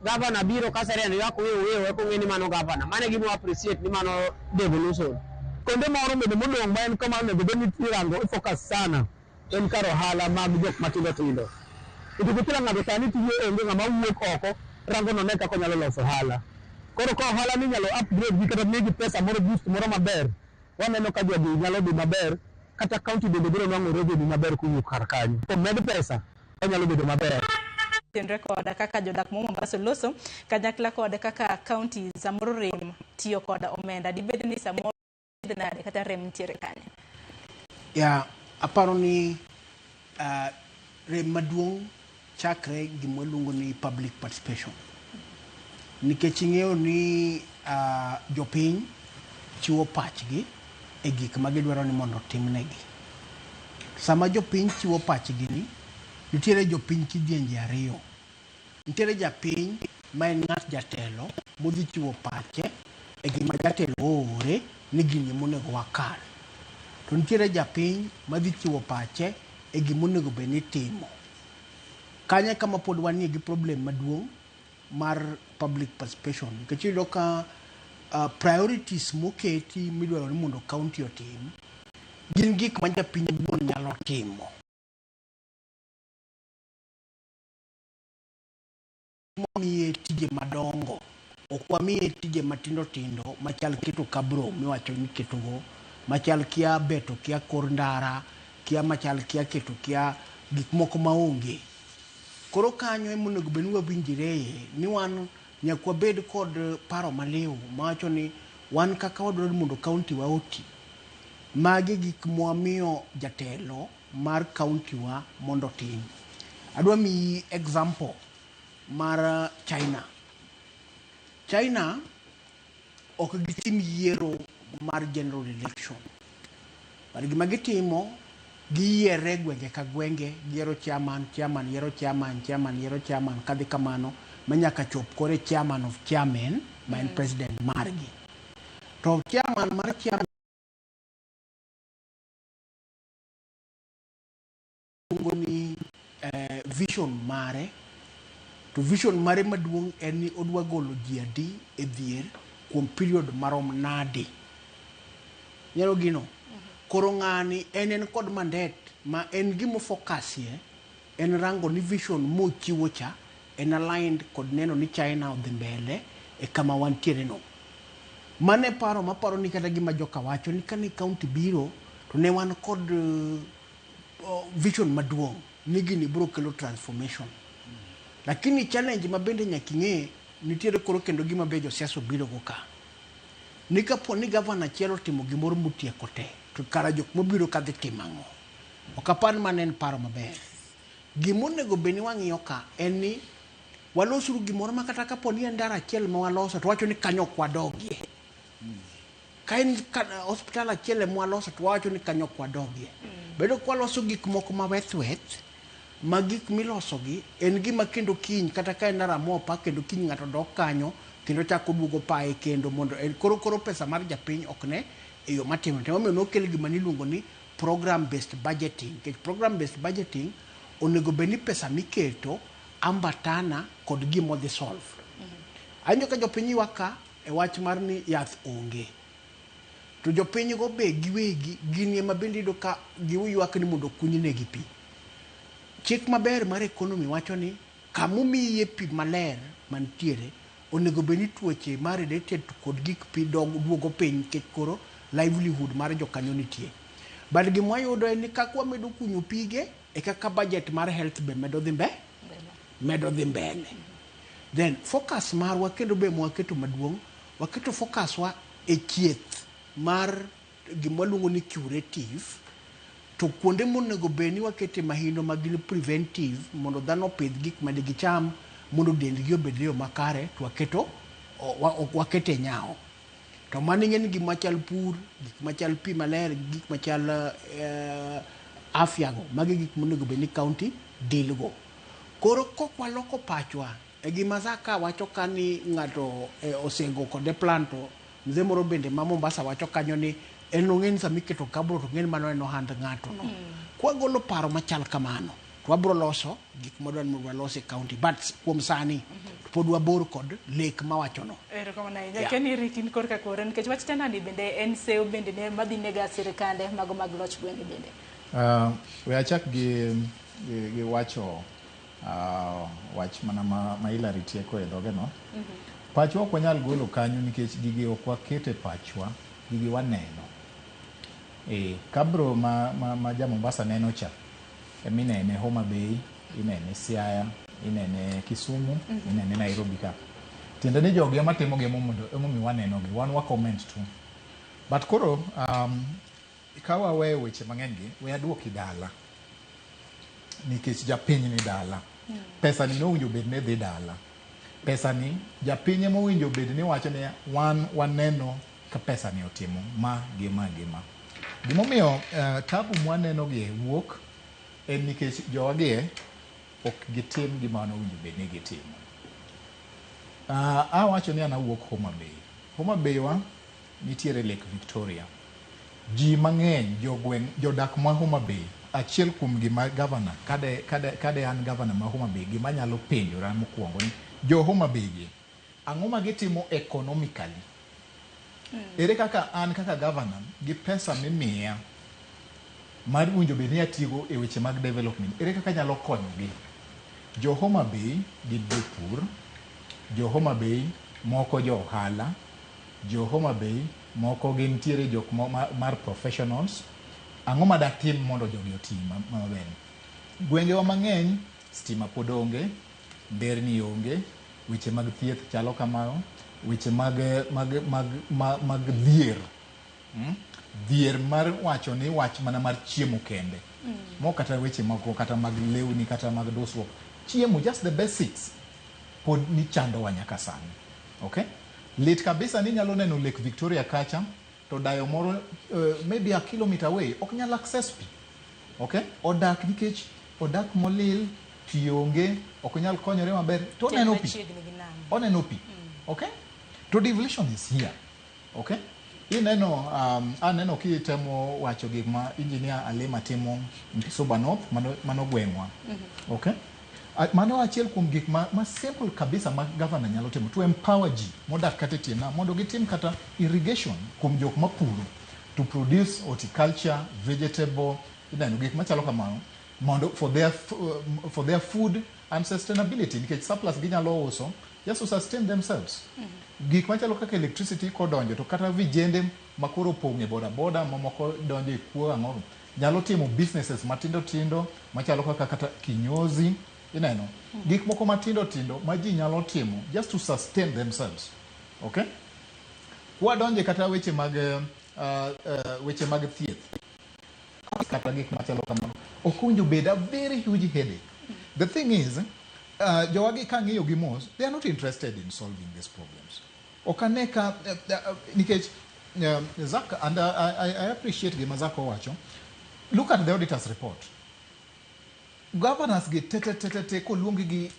gavana biro ka seren ywak wiu wiu eka ong'e ni mano gavana. Mano e gima wa appreciate ni mano devolution. Kuonde moro bende modong' ma en kama onego bed ni irango i focus sana en kar ohala mag jok matindo tindo. Nikech kila ng'ato sani tiyo onge ng'ama wuok oko rango none kaka onyalo loso ohala. Koro ka ohala ni inyalo upgrade gi kata migi pesa moro boost moro maber, waneno ka jogi nyalo dhi maber kata county bende biro nwang'o revenue maber kowuok kar kanyo. Omed pesa onyalo bedo maber. Tenre kod kaka jodak ma Mombasa loso kanyakla kod kaka county samoro rem tiyo kod omenda. Dibed ni samoro nade kata rem nitiere kanye? Ya, aparo ni rem maduong' chakre gima waluongo ni public participation. Nikech ing'eyo ni jopiny chiwo pachgi e gik ma gidwaro ni mondo otimnegi. Sama jopiny chiwo pachgi ni, nitiere jopiny kidienje ariyo. Nitiere japiny ma en ng'at jatelo modhi chiwo pache e gima jatelo oore ni gini monego wakal. To nitiere japiny madhi chiwo pache e gima onego bed ni itimo. Kanyo e kama pod wanie gi problem maduong' mar public participation. Nikech iyudo ka priorities moketi midwaro ni mondo county otim gin gik ma japiny owuon nyalo timo. Wamiye tije madongo, ok wamiye tije matindo tindo machal keto kabro miwacho ni ketogo, machal kia beto kia kor ndara, kia machal kia keto kia gik moko maonge. Koro kanyo ema onego bed ni wawinjreye ni wan nyaka wabed kod paro maliw mawacho ni wan kaka wadwaro ni mondo county wa oti. Magi gik mwamiyo jatelo mar county wa mondo otim. Adwa miyi example mar China. China ok gitim yiero mar general election. But gima gitimo, giyiere gwenge ka gwenge, giyiero chairman, chairman yiero chairman, chairman yiero chairman, kadhi kamano ma nyaka chop kore chairman of chairmen ma en president margi. To chairman mar chairman iluongo ni vision mare, to vision mare maduong' en ni odwa golo ji adi e dhier kuom period marom nade. Nyalo gino? Koro ng'ani en kod mandate ma en gima ofokasie en rango ni vision mochiwo cha en aligned kod neno ni China odhi mbele e kama wantiere no. Mano e paro maparo ni kata gima joka wacho ni kane county biro to ne wan kod vision maduong' ni gini biro kelo transformation. Lakini challenge ma bende nyaka ing'e nitiere koro kendo gima be josiasa obiro go ka. Ni kapo ni gavana achiel otimo gimoro motieko te, to kara jok mobiro ka dhi timo ang'o? Ok apar ni mano en paro maber. Gima onego bed ni wang'iyo ka en ni walosuru gimoro ma kata kapo ni en ndara achiel ma waloso to wacho ni kanyo ok wadogie. Ka en hospital achiel ema waloso to wawacho ni kanyo ok wadogie. Bedo ka waloso gik moko maweth weth Ma gik milosogi en gima kendo kiny kata ka en Aramo pa kendo kiny ng'ato dok kanyo kendo chako duogo paye kendo mondo en koro koro pesa mar japiny ok ne e yo matimore. To emomiyo nokel gima niluongo ni program based budgeting. Nikech program based budgeting onego bed ni pesa miketo ambatana kod gima odhi solve. Awinjo ka jopiny ywak ka e wach mar ni yath onge. To jopiny go be giwegi gin ema bende iyudo ka giywak ni mondo okuny negi pi. Chik maber mar economy wacho ni kamomiye pi maler mantiere onego bed ni tuoche ma related to kod gik pi dog duogo piny nikech koro livelihood mar jokanyo nitie. But gima wayudo en ni kaka wamedo kunyo pige e kaka budget mar health be medo dhi mbe medo dhi mbele. Then focus marwa kendo be mwaketo maduong' waketo focus wa e thieth mar gima waluongo ni curative to kuonde monego bed ni wakete mahino ma gin preventive mondo dhano opidh gik ma digicham mondo dendgi obed e yo makare to waketo wakete nyawo. To mano ing'e ni gik machal pur, gik machal pi maler, gik machal afya go, magi gik monego bed ni county deal go. Koro kok waloko pachwa e gima Zaka wacho ka ni ng'ato osego kode plan to mzee moro bende ma Mombasa wacho kanyo ni en ong'e ni sama iketo kabro to ong'e ni mano en ohand ng'ato no. Kwagolo paro machal kamano to wabro loso gik mwadwa ni mondo walos e county but kuom sani to pod wabor kod lek mawacho no. Erokamano ahinya. Yeah. Ken Eric in korka kore nikech wach tenda ni bende en seyo bende ne madhi nega sirikande mago mag loch gwenge bende. We achak gi wacho wach mana ma Hillary tieko e dhoge no. Pachwa ok wanyal golo kanyo nikech gigi ok waketo e pachwa, gigi waneno. Kabro ma ja Mombasa neno cha, eminene Homa Bay, inene Siaya, inene Kisumu, inene Nairobi ka. Tiende ni jogi ema timo gi emomiyo waneno gi, wan wa comment tu. But koro, ka waweyo weche mang'eny gi, we aduoki dala. Nikech japiny ni dala. Pesa ni nowinjo bed ni dhi dala. Pesa ni japiny ema owinjo bed ni wacho ni wan waneno ka pesa ni otimo ma gi ma gi ma. Gimomiyo tabu mwaneno gi wuok en nikech jogi ok gitim gima nowinjo bed ni gitimo. Awacho ni an awuok Homa Bay. Homa Bay wa nitiere Lake Victoria. Ji mang'eny jogweng' jodak ma Homa Bay achiel kuom gima gavana kade an gavana ma Homa Bay gima anyalo penjora mokwongo ni jo Homa Bay gi ang'o ma gitimo economically? Ere kaka an kaka gavana gi pesa mimiya mar winjo bed ni atiyogo e weche mag development, ere kaka anyalo konyogi? Jo Homa Bay gin jopur, jo Homa Bay moko jo ohala, jo Homa Bay moko gintiere jok mar professionals. Ang'o ma datim mondo jogi oti maber? Gwengewa mang'eny stima pod onge, nderni onge, weche mag thieth chalo kamano, weche mag dhier. Dhier mar wacho ni wach mana mar chiemo kende. Mo kata weche moko kata mag lewni kata mag dusruok. Chiemo, just the basics, pod ni chandowa nyaka sani. Okay? Lit kabisa ni nyalo neno Lake Victoria kacha, to dayo moro maybe a kilometer away, ok nyal access pi. Okay? Odak nikech odak molil, pi onge, ok nyal konyore maber, to oneno pi. Oneno pi. Okay? To devolution is here. Okay? Ineno, aneno kitemo wacho gik ma engineer Alima timo Suba North, mano gweng'wa. Okay? Mano achiel kuom gik ma simple kabisa ma governor nyalo timo to empower ji modak kata e tie nam mondo gitim kata irrigation kuom jok mapuro to produce horticulture, vegetable, ineno gik machalo kamano mondo for their food and sustainability nikech surplus ginyalo uso just to sustain themselves. Gik machalo kaka electricity kodonjo to kata vijende makoro opong' e boda boda mamoko donjo e kuo ang'o nyalo timo businesses matindo tindo machalo kaka kata kinyozi ineno gik moko matindo tindo ma ji nyalo timo just to sustain themselves. Okay? Kwadonje kata weche mag weche mag thieth kata gik machalo kamano ok owinjo bed a very huge headache. The thing is jowagi kang'iyo gi mos, they are not interested in solving these problems. Ok ane ka nikech Zak, and I appreciate gima Zak owacho. Look at the auditor's report. Governors gi te te te te te koluongi gi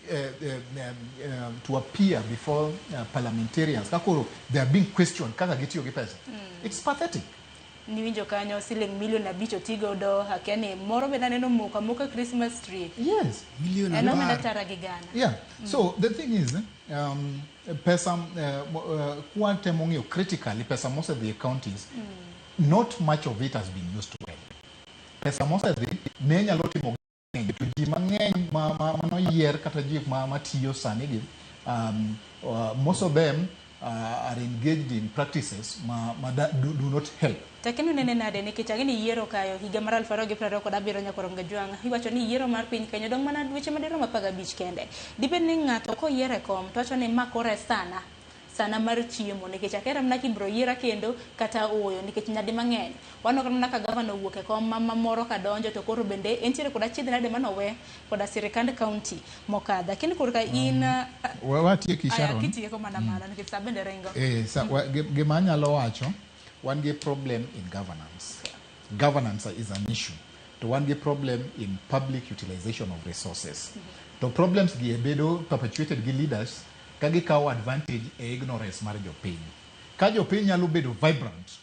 to appear before parliamentarians ka koro they are being questioned kaka gitiyo gi pesa. It's pathetic. Niwinjo kanyo siling milion 5 otigodo, akia ni moro bende aneno moko amoka Christmas tree. Yes. Milion En omenda 10. tara gi gana. Yeah. So the thing is, pesa kwatemo ng'iyo critically pesa mosedhi e counties, not much of it has been used well. Pesa mosedhi ne nyalo timo mang'eny to ji mang'eny ma manoyier kata ji ma matiyo sani gi most of them are engaged in practices ma do not help. Takeni unene nade nikech ang'e ni yiero kayo higa mar 2027 Nyakorom Gajwang' iwacho ni yiero mar piny Kenya dong' mana dweche madirom 15 kende. Dibed ni ng'ato koyier e kom to wacho ni ma koro e sana sana mar chiemo nikech akera mana kibro yiera kendo kata ooyo nikech nyadi mang'eny waneno mana ka gavana owuok e kom ma moro ka donjo to koro bende entiere koda achiedh nade manowe koda sirikand county mokadho. Lakini korka in Watieki aya, Sharon. kitieko mana mana nikech sa bende ringo. Gima anyalo wacho, wan gi problem in governance. Governance is an issue. To wan gi problem in public utilization of resources. To problems gi bedo perpetuated gi leaders ka gikawo advantage e ignorance mar jopiny. Ka jopiny nyalo bedo vibrant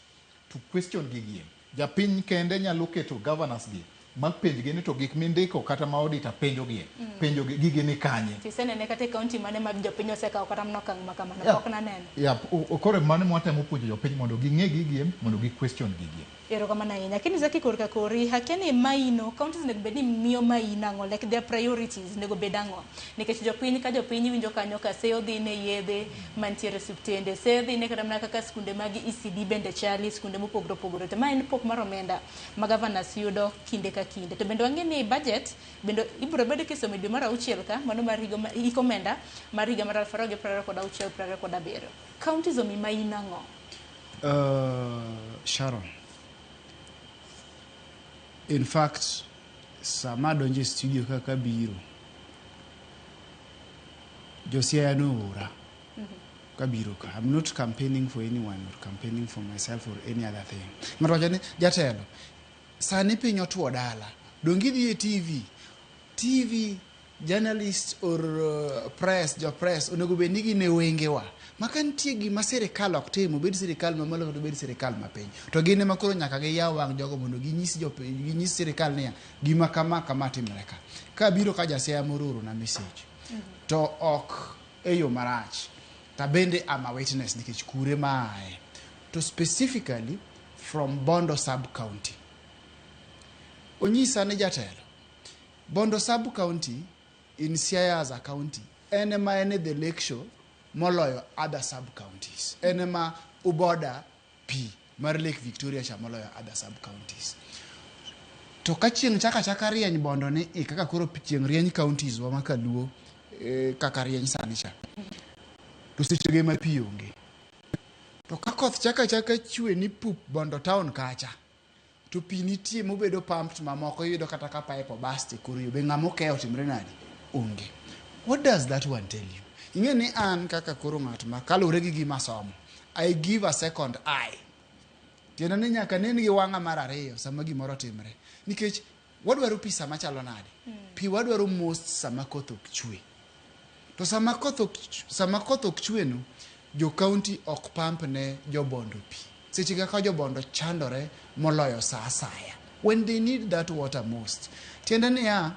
to question gigi, japiny kende nyalo keto governors gi ma penjgi ni to gik mindiko kata ma auditor penjo gi, penjo gi gigi ni kanye. Tisenene kata e county mane ma jopiny osekawo kata mana okang' ma kamano pok naneno. Yeah, koro mano mwatemo puonjo jopiny mondo ging'e gigi mondo gi question gigi. Erokamano ahinya. Lakini Zaki korka kori, akia ni maino, counties onego bed ni miyo maino ang'o, like their priorities onego bed ang'o. Nikech jopiny ka jopiny winjo kanyo ka seyo dhi ne yedhe mantiere e osiptende, seyo dhi ne kata mana kaka skunde mag ECD bende chali, skunde mopogore opogore. To ma en pok mar omenda ma governors yudo kinde ka kinde. To bende wang'e ni budget bende ibiro bed kisomo e dwe mar 6 ka, mano mar higa hik omenda mar higa mar 2026 27. Counties omi maino ang'o? Sharon, in fact, sama adonjo e studio kaka biro, jo Siaya noora kabiro ka. I'm not campaigning for anyone or campaigning for myself or any other thing. Ng'ato wacho ni jatelo, sani piny otuo dala, donge idhi e TV? TV journalist or press, jo press onego bed ni gin e wengewa. Ma ka nitie gima sirikal ok tim, obed sirikal mamalo kata obed sirikal mapiny, to gin ema koro nyaka giyaw wang' jogo mondo ginyis jopiny, ginyis sirikal niya, gima kama kama timore ka. Kabiro ka ja Siaya moro oorona message, to ok e yo marach, to bende am a witness nikech kure ma aye. To specifically from Bondo sub-county. Onyisa ni jatelo, Bondo sub-county in Siaya as a county, en ema en e the lake shore moloyo other sub-counties. En ema uboda pi mar Lake Victoria cha moloyo other sub-counties. To ka chieng' chaka chaka rieny Bondo ni i kaka koro chieng' rieny counties wa ma kaluo kaka rieny sani cha. To sechego ema pi onge. To ka koth chaka chaka chwe ni pup Bondo town kacha, to pi nitie mobedo pumped mamoko iyudo kata ka pipe oburst e kor yo be ng'ama okeyo otimre nade? Onge. What does that one tell you? Ing'e ni an kaka koro ng'at ma kaluwore gi gima asomo, I give a second eye. Tiende ni nyaka nen gi wang'a mar ariyo sama gimoro timre. Nikech wadwaro pi sama chalo nade? Pi wadwaro most sama koth ok chwe. To sama koth ok chwe no, jo county ok pump ne jobondo pi. Seche kaka jobondo chandore moloyo sa asaya. When they need that water most. Tiende niya,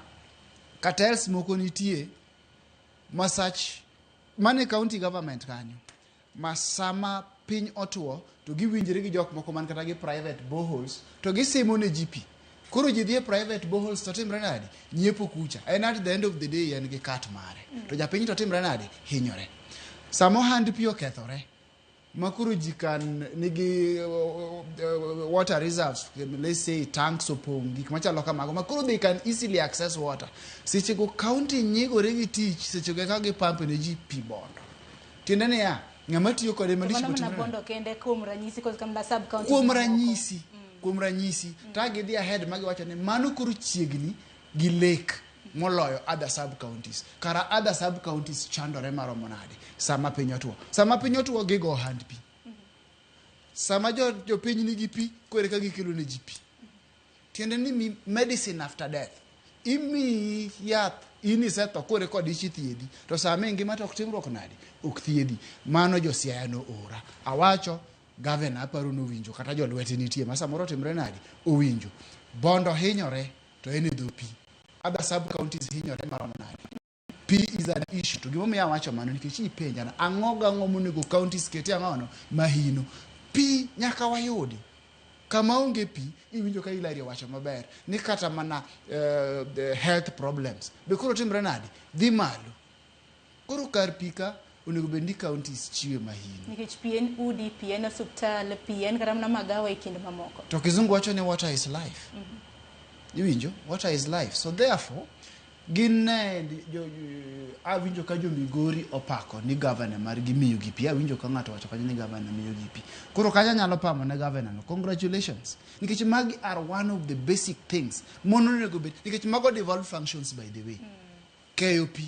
cartels moko nitie ma such mane county government kanyo ma sama piny otuo to giwinjre gi jok moko man kata gi private boreholes to gisimo ne ji pi. Koro ji dhi e private boreholes to timre nade? Nyiepo kucha. En at the end of the day en gi cut mare. To japiny to timre nade? Hinyore. Sama ohand pi okethore, ma koro ji kan nigi water reserves, let's say tanks opong', gik machalo kamago, ma koro they can easily access water. Sechego county nyigore gi tich, sechego eka gipump ne ji pi Bondo. Tiende niya, ng'ama tiyo kode malich Mano mana otimre nade? Bondo kende kuom ranyisi koso kama sub county Kuom mamoko? ranyisi, ta gidhi ahead ma giwacho ni mano koro chiegni gi lake moloyo other sub counties. Kara other sub counties chandore maromo nade sama piny otuo? Sama piny otuo gigo ohand pi. Sama jopiny nigi pi, koro eka gikelo ne ji pi. Tiende ni medicine after death. Imiyi yath in isetho kore kod ich ithiedhi to sama ingima to ok timruok nadi ok thiedhi. Mano jo Siaya noora. Awacho gavana aparo nowinjo kata jolwete nitie ma samoro otimre nadi owinjo. Bondo hinyore to en e dho pi. Other sub counties hinyore maromo nade? Pi is an issue. To gimomiyo awacho mano nikech ipenja na ang'o gang'o monego counties kete ang'ono mahino. Pi nyaka wayudi. Kama onge pi, iwinjo ka Hilary owacho maber ni kata mana health problems be koro timre nade? Dhi malo. Koro kar pi ka onego bed ni counties chiwe mahino. Nikech pi en udi, pi en osuptal, pi en kata mana magawa e kind mamoko. To kizungu wacho ni water is life. Iwinjo? Water is life. So therefore, gin ne jo, awinjo ka jo Migori opako ni governor margi miyo gi pi. Awinjo ka ng'ato wacho kanyo ni governor miyo gi pi. Koro kanyo anyalo pamo ne governor no. Congratulations. Nikech magi are one of the basic things mono onego bed. Nikech mago devolved functions by the way. Keyo pi,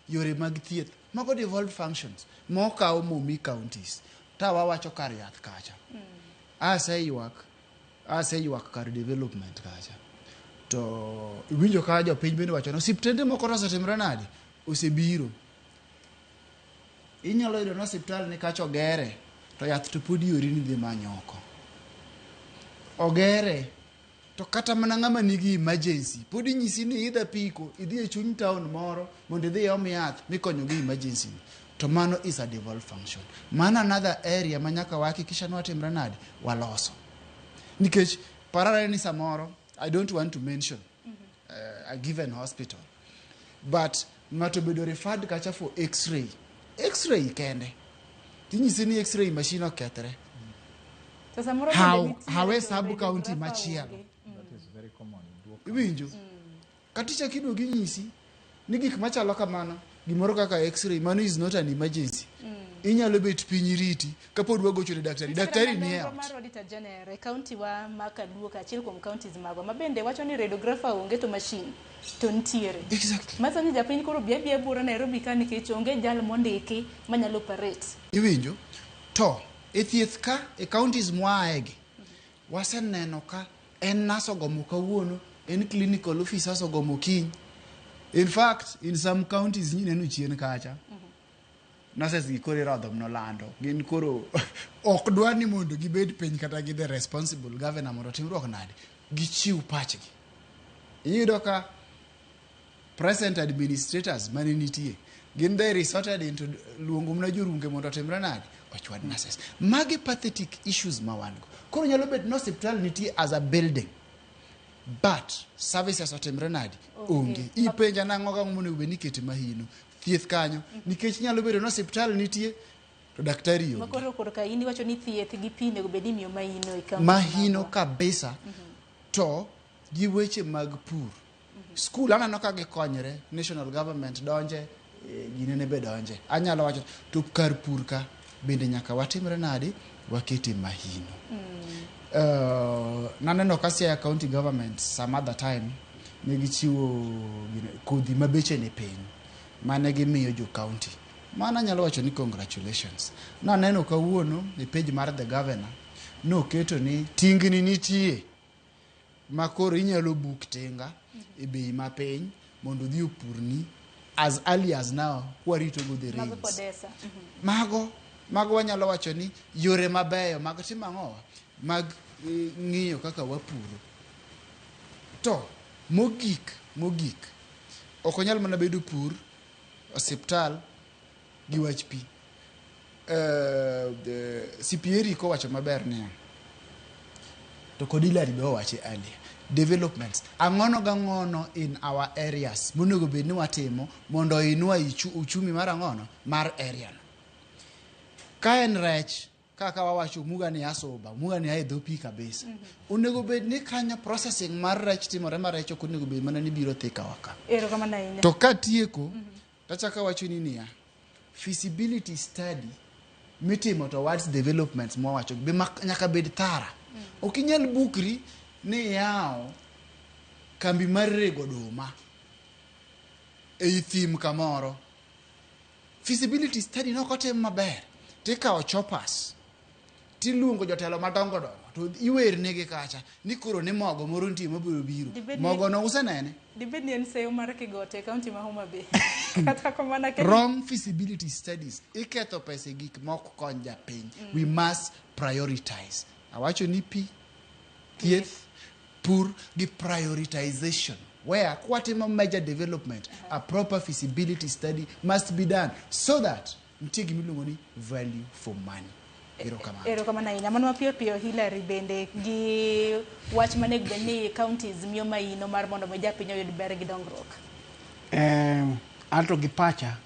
yore mag thieth, mago devolved functions mokaw momi counties. Ta wawacho kar yath kacha. Aseywak kar development kacha. To iwinjo ka jopiny bende wacho ni osiptende moko to osetimre nade? Osebiro. Inyalo yudo ni osiptal ni kacha ogere to yath to pod iori ni dhi many oko. Ogere to kata mana ng'ama nigi emergency pod inyisi ni idh apiko idhi e chuny town moro mondo idhi iom yath mikonyo gi emergency ni. To mano is a devolved function. Mano another area ma nyaka wahakikisha ni watimre nade? Waloso. Nikech parare ni samoro I don't want to mention a given hospital but ng'ato obedo referred kacha for x-ray. X-ray kende. Tinyisi ni x-ray machine okethre. To samoro How, bende nitiere hawe to sub county radiographer machielo. onge. That is very common in Luo. Iwinjo? Kata ichak iduogo inyisi ni gik machalo kamano gimoro kaka x-ray mano is not an emergency. Inyalo bet piny riti kapod wagocho ne daktari. Daktari ni e Nonro ot. mar Auditor General e county wa ma Kaluo kaachiel kuom counties magwa ma bende wacho ni radiographer onge to machine to nitiere. Exactly. Manyiso ni japiny koro bi abiya buora Nairobi ka nikech onge jal mondiki manyalo operate. Iwinjo? To e thieth ka e counties mwaaegi waseneno ka en nurse ogomo kawuono, en clinical officers ogomo kiny. In fact, in some counties nyineno chien kacha. Nurses gi koro irodho nolando. Gin koro ok dwa ni mondo gibed piny kata gi the responsible governor mondo timruok nade. Gichiw pachgi. Iyudo ka present administrators mane nitie gin they resorted into luongo mana jorunge mondo otimre nade ochwad nurses. Magi pathetic issues ma wan go. Koro nyalo bet ni osiptal nitie as a building but services otimre nade onge. Ipenja nang'o gang'o monego bed ni ikete mahino thieth kanyo nikech nyalo bedo ni osiptal nitie to daktari Ma onge. koro korka in iwacho ni thieth gi pi onego bed ni imiyo mahino e county Mahino magwa. kabisa to gi weche mag pur. Skul aneno ka gikonyre, national government donje, ginene be donje. Anyalo wacho to kar pur ka bende nyaka watimre nade wakete mahino. Naneno ka Siaya County government some other time ne gichiwo kodhi ma beche ni piny mane gimiyo jo county. Mano anyalo wacho ni congratulations. Naneno kawuono e page mar the governor noketo ni tingni nitie ma koro inyalo book tinga e bei mapiny mondo odhi opurni as early as now kwarito go the Mago rains. kodesa. Mago wanyalo wacho ni yore mabeyo mag timo ang'owa mag ng'iyo kaka wapuro. To mogik ok onyal mana bedo pur, osiptal gi wach pi. CPA Rico owacho maber niya, to kod Hilary be owache earlier, developments ang'ono gang'ono in our areas monego bed ni watimo mondo oinua uchumi mar ang'ono mar area no. Ka en rech kaka wawacho Muga ni asoba, Muga ni ae dho pi kabisa. Onego bed ni kanyo processing mar rech timore ma rech ok onego bed mana ni biro thikawa ka. Erokamano ahinya. To katieko, tachako awacho ni niya, feasibility study mitimo towards developments mwawacho be nyaka bed thara. Ok inyal bukri ni iyawo kambi mar rego oduma ei thim kamoro. Feasibility study nok otim maber. Tikawo choppers Tiluongo jotelo madongo dongo to iwernegi kacha ni koro ni mogo moro nitie mabiro biro. Mogo no usenene? Dibed ni en seyo mar Kigote e kaunti ma Homa Bay. Kata kamano akia ni- Wrong feasibility studies. Iketho pesa e gik mok kony japiny. We must prioritize. Awacho ni pi, thieth, pur gi prioritization. Where kwatimo major development, a proper feasibility study must be done so that nitie gimiluongo ni value for money. Erokamano. Erokamano ahinya. Mano mapiyo piyo Hillary bende gi wach manego bed ni counties miyo maino mar mondo mi japiny oyud ber gi dongruok. Anto gi pacha,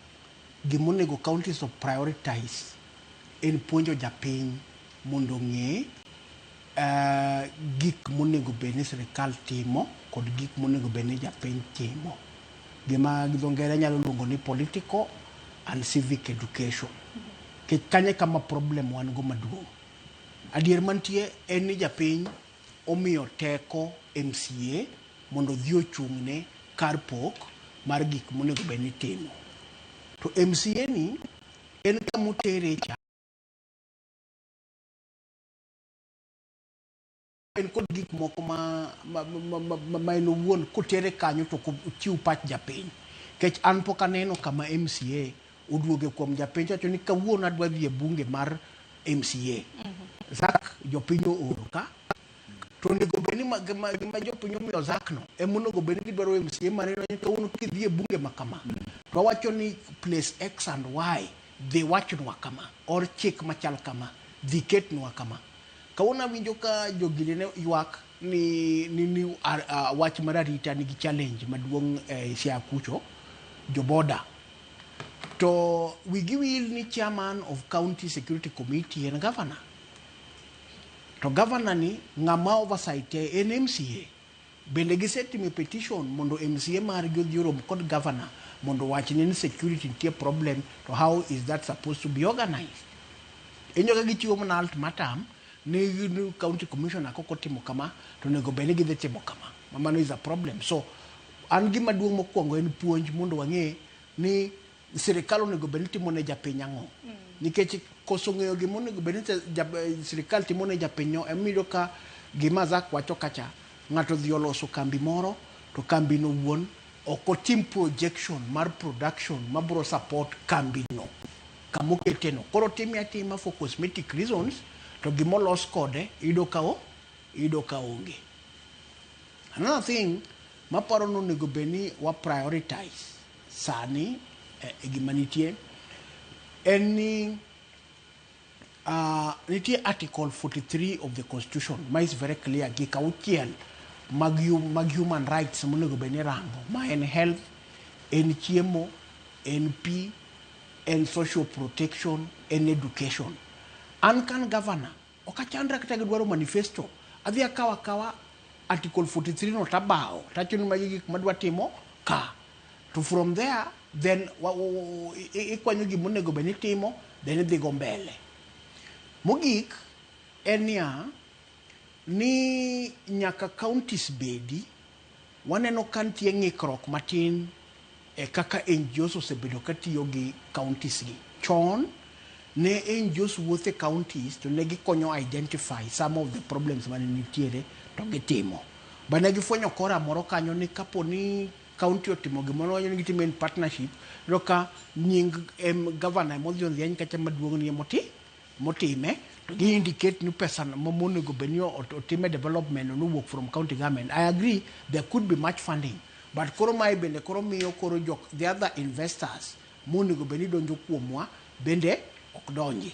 gimonego counties o prioritize en puonjo japiny mondo ong'e gik monego bed ni sirikal timo kod gik monego bed ni japiny timo. Gima gi dho ngere nyalo luongo ni political and civic education. Nikech kanyo e kama problem wan go maduong'. Adier mantie en ni japiny omiyo teko MCA mondo odhi ochung'ne kar pok mar gik monego bed ni itimo. To MCA ni en kamotere cha en kod gik moko ma en owuon kotere kanyo to ok ochiw pach japiny. Nikech an pok aneno kama MCA oduoge kuom japiny to wacho ni kawuono adwa dhi e bunge mar MCA. Zak jopiny ooro ka. To onego bed ni gima jopiny omiyo Zak no ema onego bed ni gidwaro MCA mare ni kawuono kidhi e bunge ma kama to wawacho ni place X and Y dhi wachnwa kama or chik machal kama dhi ketnwa kama. Kawuono awinjo ka jogini ne ywak ni wach mar arita nigi challenge maduong' e Siaya kucho, jo border. To wigi wil ni chairman of county security committee en governor. To governor ni ng'ama oversight en MCA. Bende gisetimo petition mondo MCA margi odhi orom kod governor mondo owachne ni security nitie problem to how is that supposed to be organized? Inyo ka gichiwo mana ultimatum ni county commissioner kok otimo kama to onego bed ni gidhi timo kama. Mano is a problem. So an gima duong' mokwongo en puonj mondo wang'e ni sirikal onego bed ni timo ne japiny ang'o. Nikech koso ng'eyo gima onego bed ni sirikal timo ne japiny no ema iyudo ka gima Zak wacho kacha ng'ato odhi oloso kambi moro to kambi no wuon ok otim projection mar production mabiro support kambi no kamokete no. Koro otime atima for cosmetic reasons to gimolos kode iyudo ka onge. Another thing maparo ni onego bed ni wa prioritize sani e gima nitie en ni nitie article 43 of the constitution ma is very clear gik auchiel mag human rights monego bed ni rango ma en health, en chiemo, en pi, en social protection, en education. An kan governor ok achandra kata gidwaro manifesto, adhi akawa akawa article 43 no tabawo tawacho ni magi gik madwa timo ka. To from there then ikwanyo gima onego bed ni itimo then idhi go mbele. Mogik en niya ni nyaka counties bedi waneno ka nitie ng'ikruok matin e kaka NGOs osebedo katiyo gi counties gi. Chon ne NGOs wuotho e counties to ne gikonyo identify some of the problems mane nitiere to gitimo. Ba ne gifwenyo kora moro kanyo ni kapo ni county otimo gimoro ni gitimo in partnership, iyudo ka nying governor emodhi odhiany kacha maduong' ni motime to gi indicate ni pesa monego bed ni otime development nowuok from county government. I agree there could be much funding, but koro mae bende koro miyo koro jok the other investors monego bed ni donjo kuomwa bende ok donji.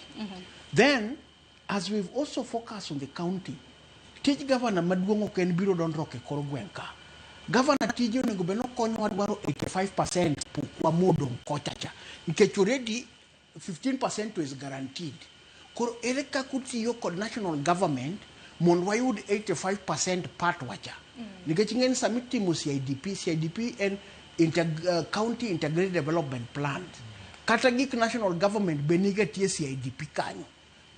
Then as we've also focused on the county, tij governor maduong' ok en biro dondruok e kor gweng' ka. Governor tije onego bed ni okonyowa dwaro 85% pokwa modong' kocha cha. Nikech already 15% is guaranteed. Koro ere kaka utiyo kod national government mondo wayud 85% part wacha. Nikech ing'e ni sama itimo CIDP, CIDP en County Integrated Development Plan. Kata gik national government be niga tie CIDP kanyo.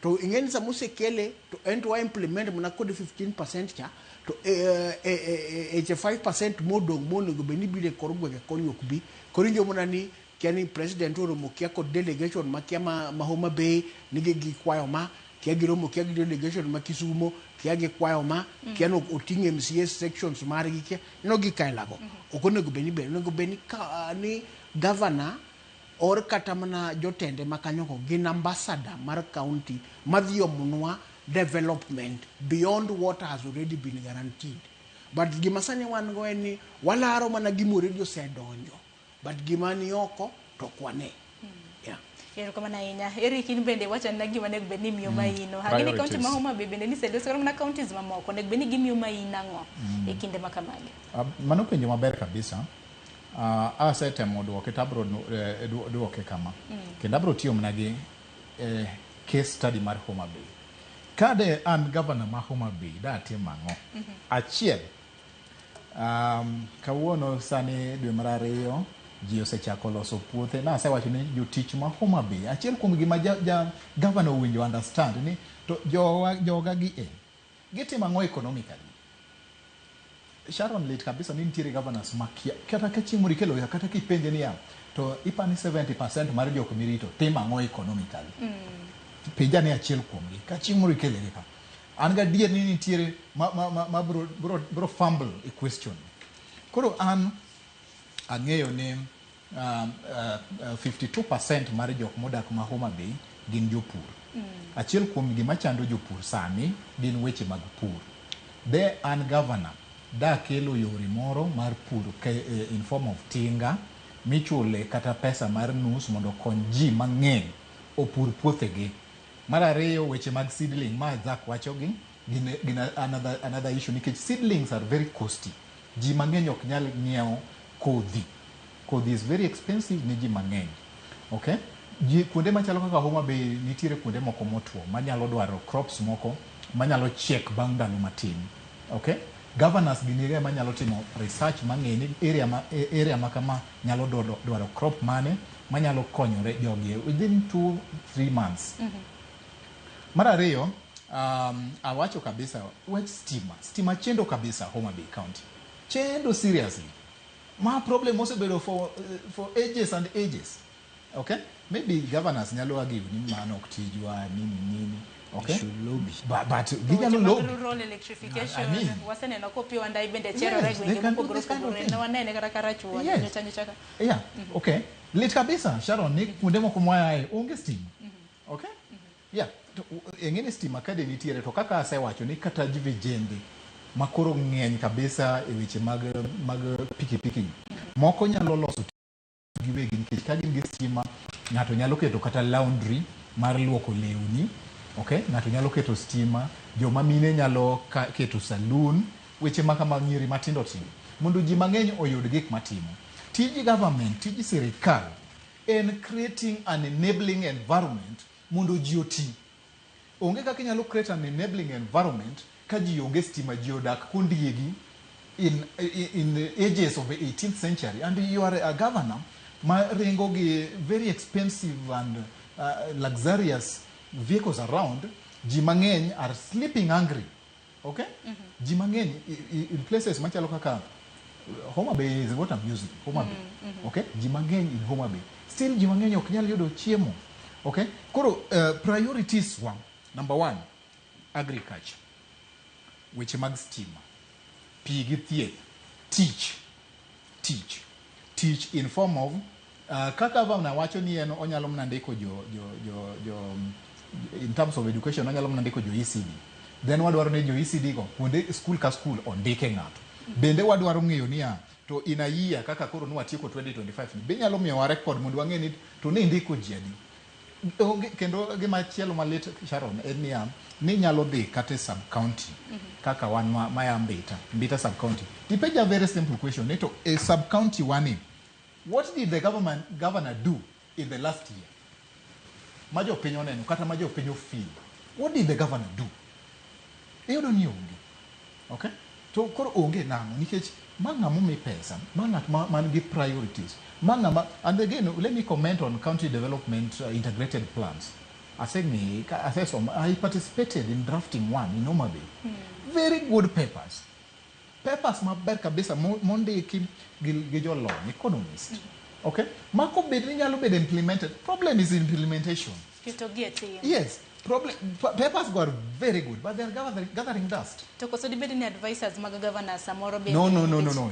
To ing'e ni sama osekele to en to wa implement mana kod 15% cha to 85% modong' monego bed ni biro e kor gwenge koni ok bi. Koro iwinjo mana ni kia ni president oromo kia kod delegation makia ma Homa Bay nigi gikwayo ma Kia giromo, kia gi delegation ma Kisumo, kia gikwayo ma, kia no oting' MCA sections margi, kia no gik aila go. Ok onego bed ni onego bed ni ka, ni governor or kata mana jotende ma kanyogo gin ambassador mar county madhi omonwa development beyond what has already been guaranteed. But gima sani wan go en ni walaro mana gima already osedonjo, but gima ni oko to ok wane. Yeah. Erokamano ahinya. Eric, in bende wachona gima onego bed ni imiyo maino. Ang'e ni kaunti ma Priorities. Homa Bay bende niseloso kata mana counties mamoko onego bed ni gimiyo maino ang'o e kinde ma kamagi? Mano penjo maber kabisa. Asetemo duoke to abro duoke kama. Kendo abro tiyo mana gi case study mar Homa Bay. Kade an governor ma Homa Bay, datim ang'o? Achiel, kawuono sani dwe mar ariyo, ji osechako loso puothe. Nasewacho ni jotich ma Homa Bay, achiel kuom gima ja governor owinjo understand ni to jowa, joga gi e, gitimo ang'o economically? Sharon, lit kabisa ni nitiere governors makia kata ka chieng' moro ikelo ya kata kipenje niya to ipani 70% mar jok mirito timo ang'o economically? Penja ni achiel kuomgi ka chieng' moro ikelegi ka an gadier ni nitiere ma bro fumble e question. Koro an ang'eyo ni 52% mar jok modak ma Homa Bay gin jopur. Achiel kuom gima chando jopur sani gin weche mag pur. De an governor, dakelo yore moro mar pur in form of tinga michule kata pesa mar nus mondo okony ji mang'eny opur puothegi. Mar ariyo, weche mag seedling ma Zack wachogi gin another issue nikech seedlings are very costly. Ji mang'eny ok nyal ng'iewo kodhi. Kodhi is very expensive ni ji mang'eny. Okay? Ji kuonde machalo kaka Homa Bay nitiere kuonde moko motwo manyalo dwaro crops moko manyalo chiek bang' ndalo matin. Okay? Governors gin ema nyalo timo research mang'e ni area ma kama nyalo dwaro crop mane manyalo konyore jogi within 2-3 months. Mar ariyo, awacho kabisa wach stima. Stima chendo kabisa Homa Bay County. Chendo seriously. Ma problem osebedo for ages and ages. Okay? Maybe governors nyalo argue ni mano ok tijwa nini nini. Okay? Lobby. But ginyalo lobby. Rural electrification. I mean, waseneno kopiwa ndai bende cherore Yes, they gwenge can do mopogore this kind of opogore. thing. Ne wanene kata Karachuonyo, nyocha nyocha ka. Yeah, okay. Lit kabisa, Sharon, ni kuonde moko mwayae onge stima. Okay? Yeah. To, ing'e ni stima kade nitiere to kaka asewacho ni kata vijende makoro ng'eny kabisa e weche mag pikipiki moko nyalo loso giwegi nikech ka gin gi stima ng'ato nyalo keto kata laundry mar luoko lewni. Okay? Ng'ato nyalo keto stima, joma mine nyalo keto saloon, weche ma kama nyiri matindo tindo mondo ji mang'eny oyud gik matimo. Tij government, tij sirikal en creating an enabling environment mondo ji oti. Onge kaka inyalo create an enabling environment ka ji onge stima, ji odak kondiegi in the ages of the 18th century, and you are a governor ma ringo gi very expensive and luxurious vehicles around. Ji mang'eny are sleeping hungry. Okay? Ji mang'eny in places machalo kaka Homa Bay is what I'm using. Homa Bay. Okay? Ji mang'eny in Homa Bay. Still ji mang'eny ok nyal yudo chiemo. Okay? Koro priorities wa. Number one, agriculture. Weche mag stima. Pi gi thieth. Teach. Teach. Teach in form of kaka governor wacho ni en onyalo mana ndiko jo in terms of education onyalo mana ndiko jo ECD. Then wadwaro ni jo ECD go kuonde school ka school ondike ng'ato. Bende wadwaro ng'eyo niya to in a year kaka koro nwatieko 2025 ni be nyalo miyowa record mondo wang'e ni to ne indiko ji adi. Onge, kendo gima chielo malit Sharon en niya ni nyalo dhi kata e sub county kaka wan maya Mbita sub county tipenja very simple question ni to e sub county wani what did the governor do in the last year ma jopiny oneno kata ma jopiny ofeel? What did the governor do? Iyudo ni onge. Okay? To koro onge nang'o nikech ma ng'ama omi pesa, ma ng'at man gi priorities, ma ng'ama. And again, let me comment on county development integrated plans. Aseng'e, asesomo, I participated in drafting one in Homa Bay. Very good papers. Papers maber kabisa mondiki gi jolony, economist. Okay? Mako bed ni nyalo bedo implemented. Problem is implementation. Keto gi e tim. Yes. Problem, papers go are very good, but they are gathering dust. To koso dibed ni advisors mag governor samoro bende No.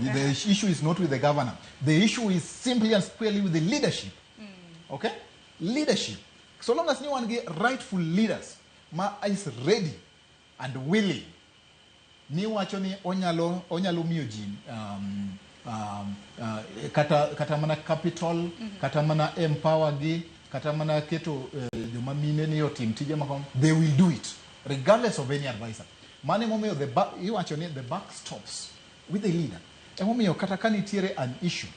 The issue is not with the governor. The issue is simply and squarely with the leadership. Okay? Leadership. So long as no one get rightful leaders, ma is ready and willing. Ni wacho ni onyalo miyo ji kata mana capital, kata mana empower gi, kata mana keto joma mine ni otim tije mako, they will do it regardless of any advisor. Mano emomiyo iwacho ni the buck stops with the leader. Emomiyo kata ka nitiere an issue,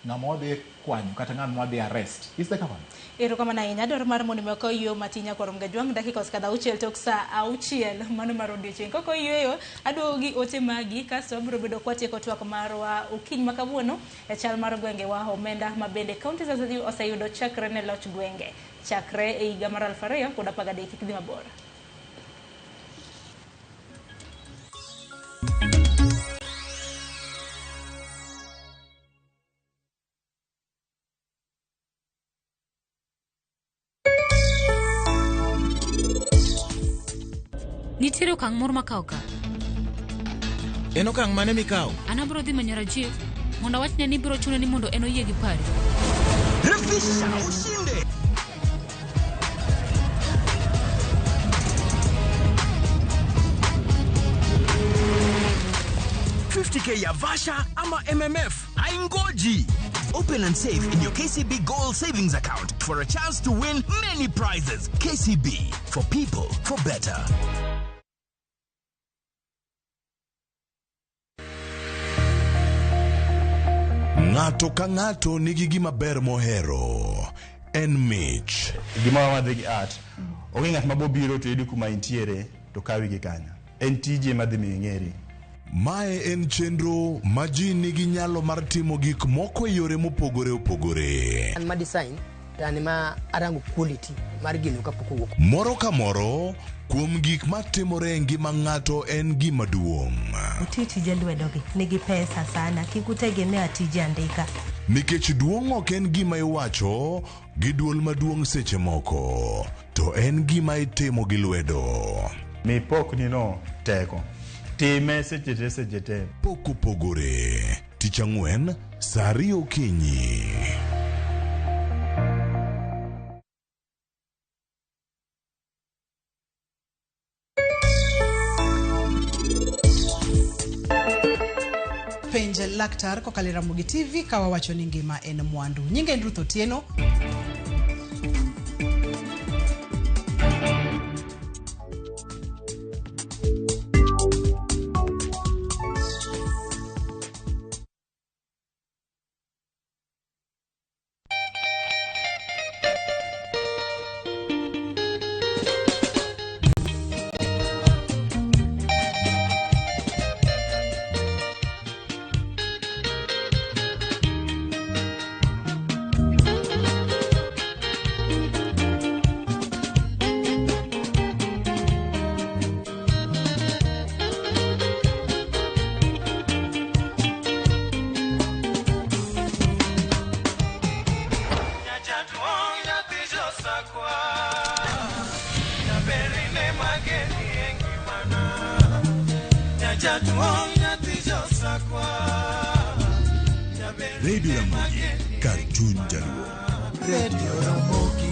ng'ama wadhi kwanyo kata ng'ama wadhi arrest is the governor. Erokamano ahinya. Adwaro mar mondo mi okaw yo matin nyakwar Mgajwang' dakika osekadho 6 tok sa 6 mano mar odiochieng'. Kok oyueyo, aduogo gi ote magi kasto wabiro bedo kwatieko twak marwa okinyi ma kawuono e chal mar gwengewa omenda ma bende counties oseyudo chakre ne loch gwenge chakre e higa mar 2013. Kik dhi mabor. Nitiere okang' moro makawo ka. En okang' mane mikawo? An abiro dhi manyo Rajiv mondo awachne ni biro chune ni mondo en oyie gi pari. Refisha ushinde. $50K ya Vasha ama MMF haingoji. Open and save in your KCB Gold Savings Account for a chance to win many prizes. KCB, for people, for better. Ng'ato ka ng'ato nigi gima ber mohero. En mich. Gima wadhi gi art. Onge ng'at mabobiro to yudi kuma intiere to kawi gi kanyo. En tije madhi miyo ing'eri. Mae en chenro ma ji nigi nyalo mar timo gik moko e yore mopogore opogore. An ma design to an ma arango quality mar gino kapok owuok. Moro ka moro kuom gik matimore e ngima ng'ato en gima duong'. Uti tije lwedogi nigi pesa sana, kik utegemea tije andika. Nikech duong' ok en gima iwacho gi duol maduong' seche moko, to en gima itimo gi lwedo. Mi pokni no teko. Time seche te seche te. Pok opogore. Tich ang'wen, saa 2 okinyi. Penj laktar kokalo e Ramogi TV ka wawacho ni ngima en mwandu. Nyinga en Ruth Otieno. Radio Ramogi, kar chuny Jaluo. Radio Ramogi.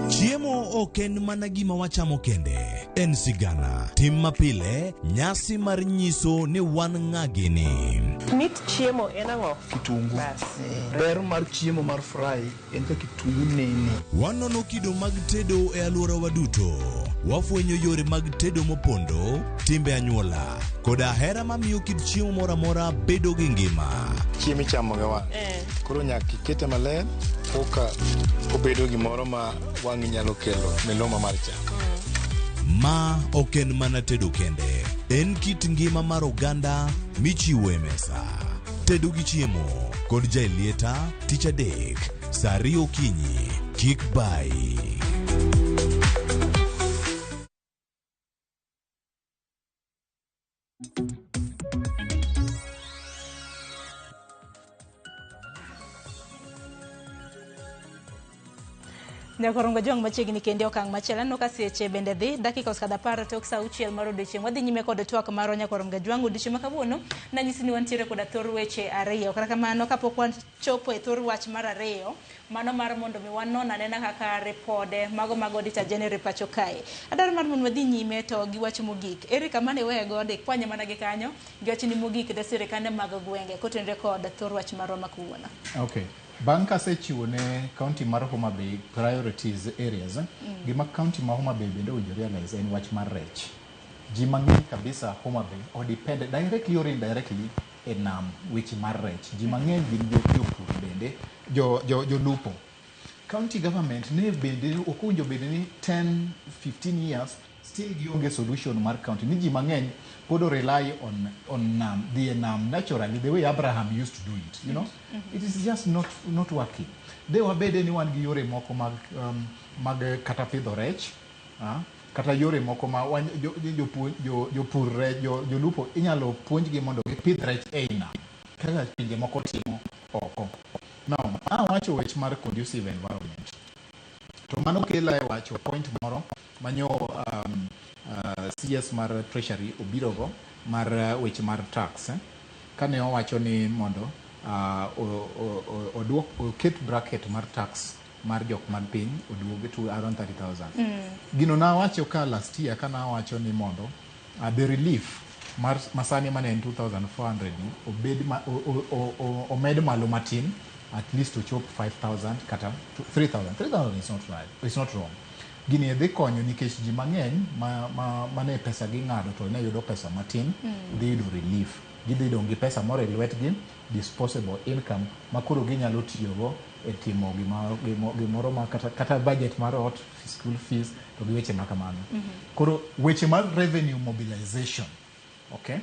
Chiemo ok en mana gima wachamo kende, en sigana, tim mapile, nyasi mar nyiso ni wan ng'a gini. Mit chiemo en ang'o? Kitungu. Ber mar chiemo mar fry en ka kitungu nene. Wanono kido mag tedo e alworawa duto. Wafwenyo yore mag tedo mopondo, timbe anyuola, koda hera mamiyo kit chiemo moro amora bedo gi ngima. Chiemo ichamo gi wang'. Koro nyaka ikete maler koka obedo gimoro ma wang'i nyalo kelo miloma mar chak. Ma ok en mana tedo kende, en kit ngima mar oganda michiwo e mesa. Tedo gi chiemo kod Jaelieta tich adek saa 2 okinyi. Kik bai. Nyakorongo Jwang' machiegni kendo e okang' machielo. Aneno ka seche bende dhi, dakika osekadho 10 tok sa 6 mar odiochieng'. Wadhi nyime kod twak marwa Nyakorongo Jwang'. Odiochieng' ma kawuono, nanyisi ni wantiere koda thor weche ariyo. Kata kamano, kapok wachopo e thor wach mar ariyo, mano mar mondo mi wanon anena kaka ripode mago mag Auditor General e pacho kae. Adwaro mar mondo wadhi nyime to gi wach mogik. Ere kama ne iweye godo, ikwanye mana gi kanyo, gi wachni mogik ne sirikande mag gwenge kotenore kod thor wach marwa ma kawuono. Okay. Bang' kasechiwo ne county mar Homa Bay priorities areas, gima county ma Homa Bay bende owinjo realize en wach mar rech. Ji mang'eny kabisa Homa Bay o depend directly or indirectly e nam weche mar rech. Ji mang'eny gin jopur bende, jolupo. County government ne bende ok owinjo bed ni 10, 15 years still gionge solution mar county. Ni ji mang'eny pod o rely on nam, dhi e nam naturally the way Abraham used to do it, you know. It is just not working. De wabede ni wan gi yore moko mag kata pidho rech, kata yore moko ma wan, jopur rech, jolupo inyalo puonjgi mondo gipidh rech ei nam, kaka pinje moko timo oko. Now, awacho wech mar conducive environment. To mano kela e wacho point moro manyo CS mar Treasury obirogo mar weche mar tax. Kane owacho ni mondo oduok, oket bracket mar tax mar jok man piny oduoge to around 30,000. Gino nawacho ka last year ka nawacho ni mondo the relief mar masani mane en 2,400 ni obed ma, omed malo matin, at least ochop 5,000 kata 3,000. 3,000 is not right. It's not wrong. Gini dhi konyo nikech ji mang'eny mane pesa ging'ado to ne yudo pesa matin, dhi yudo relief. Gidhi dong' gi pesa moro e lwetgi, disposable income, ma koro ginyalo tiyogo e timo gimoro ma kata budget mar ot, school fees, to gi weche ma kamano. Koro weche mar revenue mobilization, okay?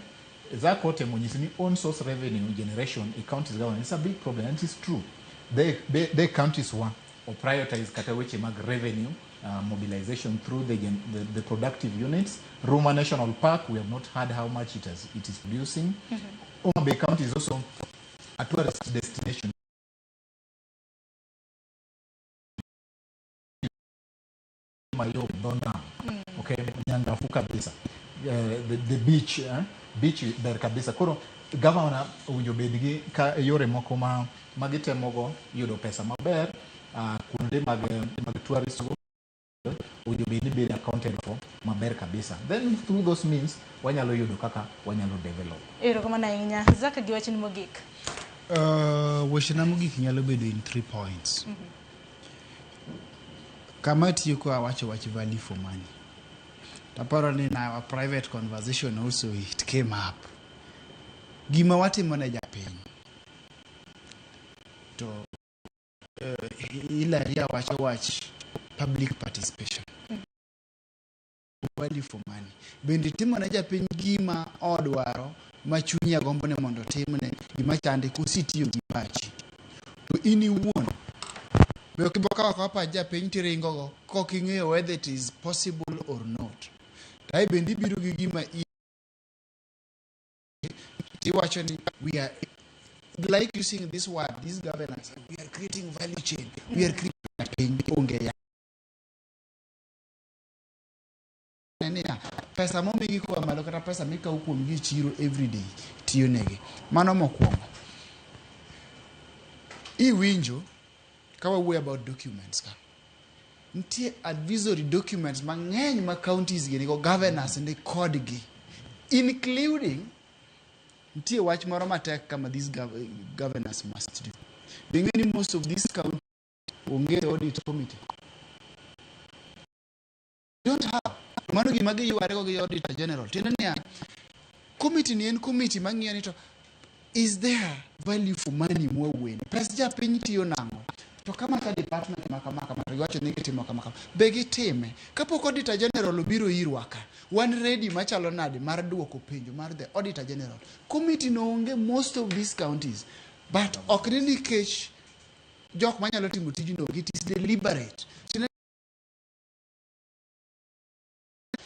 Zako otemo nyisi ni own source revenue generation e counties government is a big problem, and it is true. The counties wa o prioritize kata weche mag revenue mobilization through the productive units. Ruma National Park, we have not heard how much it is producing. Homa Bay County is also a tourist destination. Mayom, dho nam. Okay, nyangafu kabisa. The beach, beach ber kabisa. Koro governor owinjo bed gi ka yore moko ma gitemogo yudo pesa maber, kuonde mag tourist go owinjo bed ni bedo accounted for maber kabisa. Then through those means wanyalo yudo kaka wanyalo develop. Erokamano ahinya. Zaka gi wachni mogik. Wechena mogik nyalo bedo in 3 points. Kama tieko awacho wach value for money. Taparo ni in our private conversation also it came up. Gima watimo ne japiny. To Hilary wacho wach public participation. Value for money. Bende timo ne japiny gima odwaro ma chunye gombo ni mondo otimne gima chande kositiyo gi pachi. To in iwuon be ok ibo kawo akawa pach japiny tiringo go kok ing'eyo whether it is possible or not. To ae bende ibiro gi gima iwacho ni we are like using this word, these governors, we are creating value chain, we are creating piny onge ya niya pesa momigi koa malo kata pesa mikawo kuomgi e chiro everyday tiyo negi. Mano mokwongo. Iwinjo ka wawuoyo about documents ka. Nitie advisory documents mang'eny ma counties gi nigo, governors ni kodgi, including nitie wach moro matek kama these governors must do. Be ing'e ni most of these counties onge audit committee. Don't have. Mano gima giyware go gi auditor general. Tiende niya, committee ni en committee mang'iyo ni to is there value for money mwawuoye? Pes japiny tiyo nang'o? To kama ka department ma kama kama to giwacho ni gitimo kama kama. Be gitime? Kapok auditor general obiro irwa ka, wan ready machalo nade mar duoko penjo mar the auditor general? Committee no onge most of these counties. But ok ni nikech jok manyalo timo tijno, it is deliberate. Tiende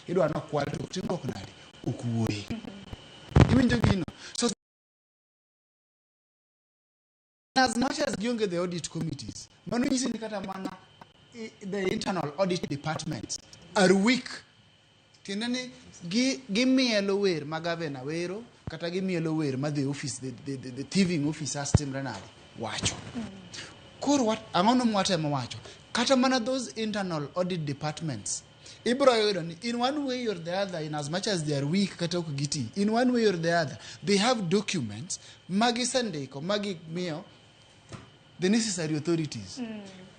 idwa nokwal to timruok nade? Ok wuoye. Iwinjo gino? So as much as gionge the audit committees, mano nyisi ni kata mana the internal audit departments are weak. Tiende ni gimielo wer ma gavana wero kata gimielo wer ma the office the thieving officers timre nade wacho. Koro ang'o no mwatemo wacho? Kata mana those internal audit departments ibro yudo ni in one way or the other, in as much as they are weak kata ok giti, in one way or the other they have documents magisendiko magimiyo the necessary authorities.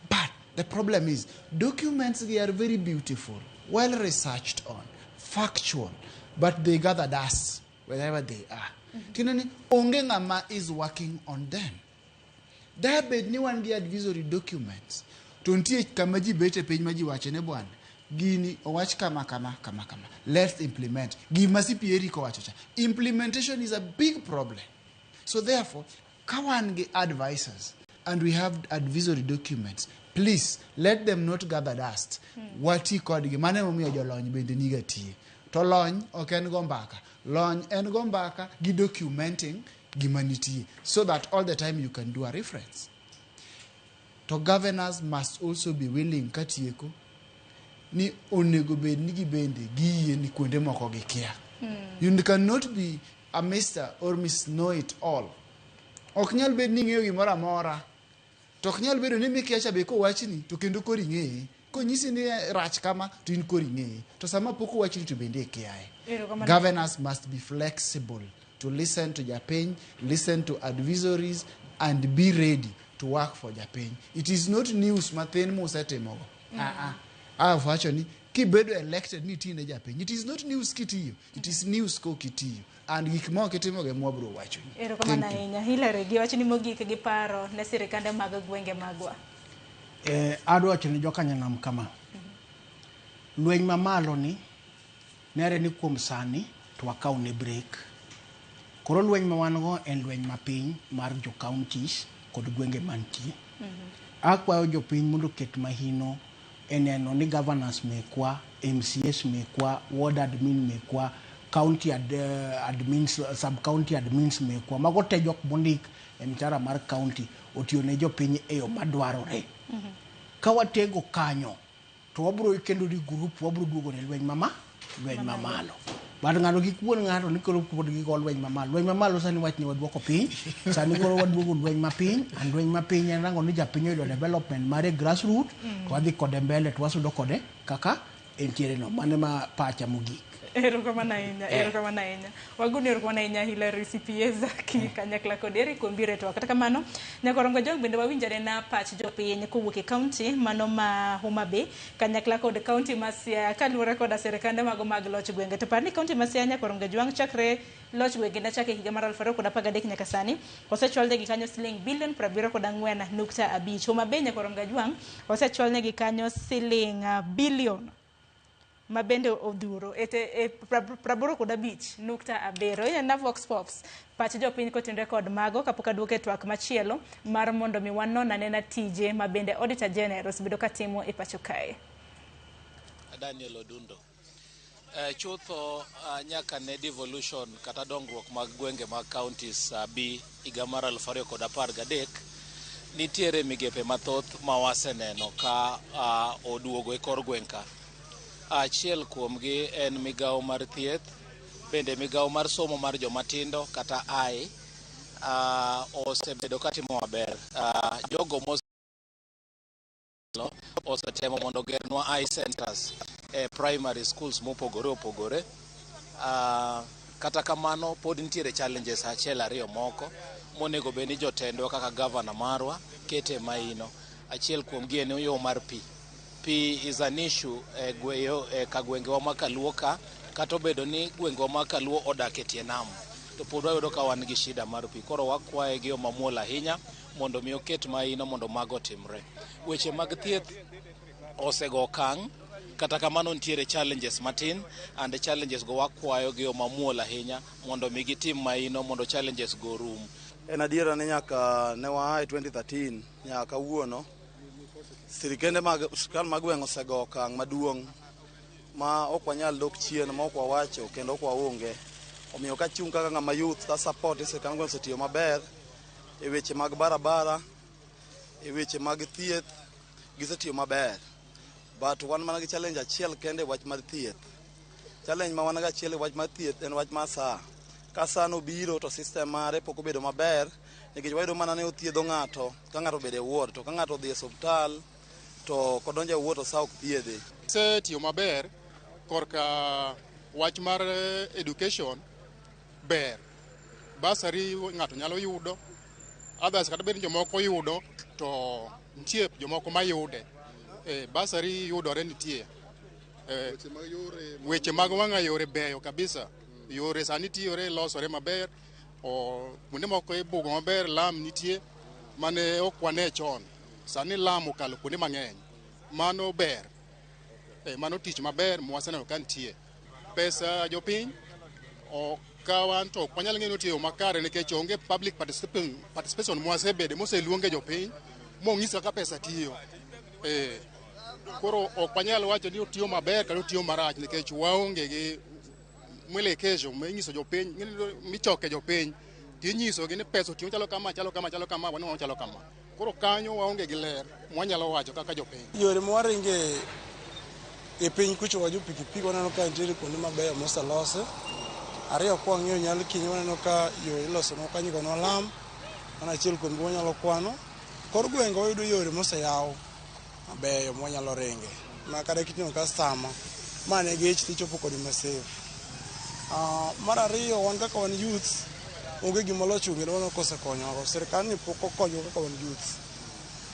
But the problem is documents, they are very beautiful, well researched on, factual, but they gather dust wherever they are. Tiende ni onge ng'ama is working on them. Dabed ni wan gi advisory documents to nitie kama ji bet e piny ma ji wache ne bwana gini owach kama kama kama kama, let's implement gima CPA Eric owacho cha. Implementation is a big problem. So therefore ka wan gi advisors and we have advisory documents, please let them not gather dust. Wati kodgi. Mano emomiyo jolony bende niga tiye to lony ok en go mbaka, lony en go mbaka gi documenting gima nitie so that all the time you can do a reference. To governors must also be willing, katieko, ni onego bed ni gibende giyie ni kuonde moko gikia. You cannot be a Mr. or Miss Know It All. Ok nyal bed ni ing'eyo gimoro amora, to ok nyal bedo ni mikia cha be kowachni to kendo koro ing'eye, konyisi ni rach kama to in koro ing'eye, to sama pok owachni to bende ikiaye. Erokamano. Governors must be flexible to listen to japiny, listen to advisories and be ready to work for japiny. It is not news mathin musetimogo. Ah, ah, awacho ni kibedo elected ni iti ne japiny, it is not news kitiyo, it is news kok itiyo and gik ma ok itimogo ema wabiro wachoni. Erokamano Thank you. ahinya. Hilary, gi wachni mogik gi paro ne sirikande mag gwenge magwa. Adwa wacho ne jokanyanam kama. Lweny mamalo ni nere ni kuom sani to wakaw ne break. Koro lweny ma wan go en lweny mapiny mar jo counties kod gwenge mantie. Akwayo jopiny mondo oket mahino e neno ni governors mekwa, MCAs mekwa, ward admin mekwa, county admins, sub county admins mekwa, mago te jok mondik e mshahara mar county otiyo ne jopiny e yo madwarore. Ka watego kanyo to wabro kendo regroup, wabro duogo ne lweny mama lweny mamalo. But ng'ato kik wuon ng'ato ni koro pod gigo lweny mamalo. Lweny mamalo sani wach ni waduoko piny. Sani koro waduogo lweny mapiny. And lweny mapiny en rango ni japiny oyudo development mare grassroot, to wadhi kode mbele to wasudo kode kaka entiere no. Mano ema pacha mogik. Erokamano ahinya, erokamano ahinya. Wagoni erokamano ahinya Hilary CPA Zaki kanyakla kod Eric Ombire to kata kamano Nyakorongo Jong bende wawinjore na pach jopiny kowuok e county mano ma Homa Bay kanyakla kod county ma Siaya kaluwore koda sirikande mago mag loch gwenge. To par ni county ma Siaya Nyakorongo Jwang' chakre loch gwenge ne chake higa mar 2013 nyaka sani osechwalnegi kanyo siling bilion 74.5. Homa Bay Nyakorongo Jwang' osechwalnegi kanyo siling bilion ma bende odhuro ete 85.7. Ineno na Vox Pops pach jopiny kotenore kod mago kapok aduoke e twak machielo mar mondo mi wanon anena tije ma bende Auditor General osebedo katimo e pacho kae. Daniel Odundo. Chutho nyaka ne devolution kata dongruok mag gwenge mag counties bi higa mar 2013 nitiere migepe mathoth ma waseneno ka oduogo e kor gweng' ka. Achiel kuomgi en migawo mar thieth, bende migawo mar somo mar jomatindo kata AI osebedo katimo maber. Jogo osetemo mondo ogernwa AI centers e primary schools mopogore opogore. Kata kamano pod nitiere challenges achiel ariyo moko monego bed ni jotendwa kaka gavana marwa kete maino. Achiel kuomgi en yo mar pi. Pi is an issue e gweyo e ka gwengewa ma Kaluo ka, kata obedo ni gwengewa ma Kaluo odak e tie nam, to pod wayudo ka wan gi shida mar pi. Koro wakwaye gi yo mamuol ahinya mondo mi oket maino mondo mago otimre. Weche mag thieth osego okang', kata kamano nitiere challenges matin, and challenges go wakwayo gi yo mamuol ahinya mondo mi gitim maino mondo challenges go rum. En adiera ni nyaka ne waa e 2013 nyaka kawuono sirikende mag sirikal mag gweng' osego okang' maduong' ma ok wanyal dok chien, ma ok wawacho kendo ok waonge. Omiyo kachung' kaka ng'ama youth ta support ni sirikal gweng' osetiyo maber e weche mag barabara, e weche mag thieth, gisetiyo maber. But wan mana gi challenge achiel kende e wach mar thieth. Challenge ma wan go achiel e wach mar thieth en wach mar SHA. Ka SHA nobiro to system mare pok obedo maber nikech wayudo mana ni othiedho ng'ato ka ng'ato obedo e ward to ka ng'ato odhi e osiptal to kodonjo e ward to SHA ok thiedhe. Osetiyo maber korka wach mar education ber. Bursary ng'ato nyalo yudo, others kata bed ni jomoko yudo to nitie jomoko mayude. Bursary yudore nitie. Weche mag wang'a yore beyo kabisa. Yore sani tiyore losore maber. Kuonde moko ibugo maber, lam nitie mane ok wane chon. Sani lam okalo kuonde mang'eny. Mano ber. Mano tich maber mwaseneno ka nitie. Pesa jopiny ok ka wan to ok wanyal ng'eyo ni otiyo makare nikech onge public participation mwasebede moseluonge jopiny mong'is kaka pesa tiyo. Koro ok wanyal wacho ni otiyo maber kata otiyo marach nikech waonge gi mwelekezo minyiso jopiny michoke jopiny tinyisogi ni pesa otiyo chalo kama chalo kama chalo kama wanwang'o chalo kama. Koro kanyo waonge gi ler mwanyalo wacho kaka jopiny. Yore mwaringe e piny kucho wa jo pikipiki waneno ka nitiere kuonde mabeyo moselosi. Ariyo kwang'iyo nyal kinyi waneno ka yo ilosonwa kanyo igonwa lam, mano achiel kuom gi wanyalo kwano. Kor gwenge wayudo yore moseyaw mabeyo mwanyalo ringe ma kata kiting'o customer ma ne gech tichopo kode ma safe. Mar ariyo wan kaka wan youths onge gima loch ong'ere waneno kosekonyowa. Sirkal ni pok okonyowa kaka wan youths.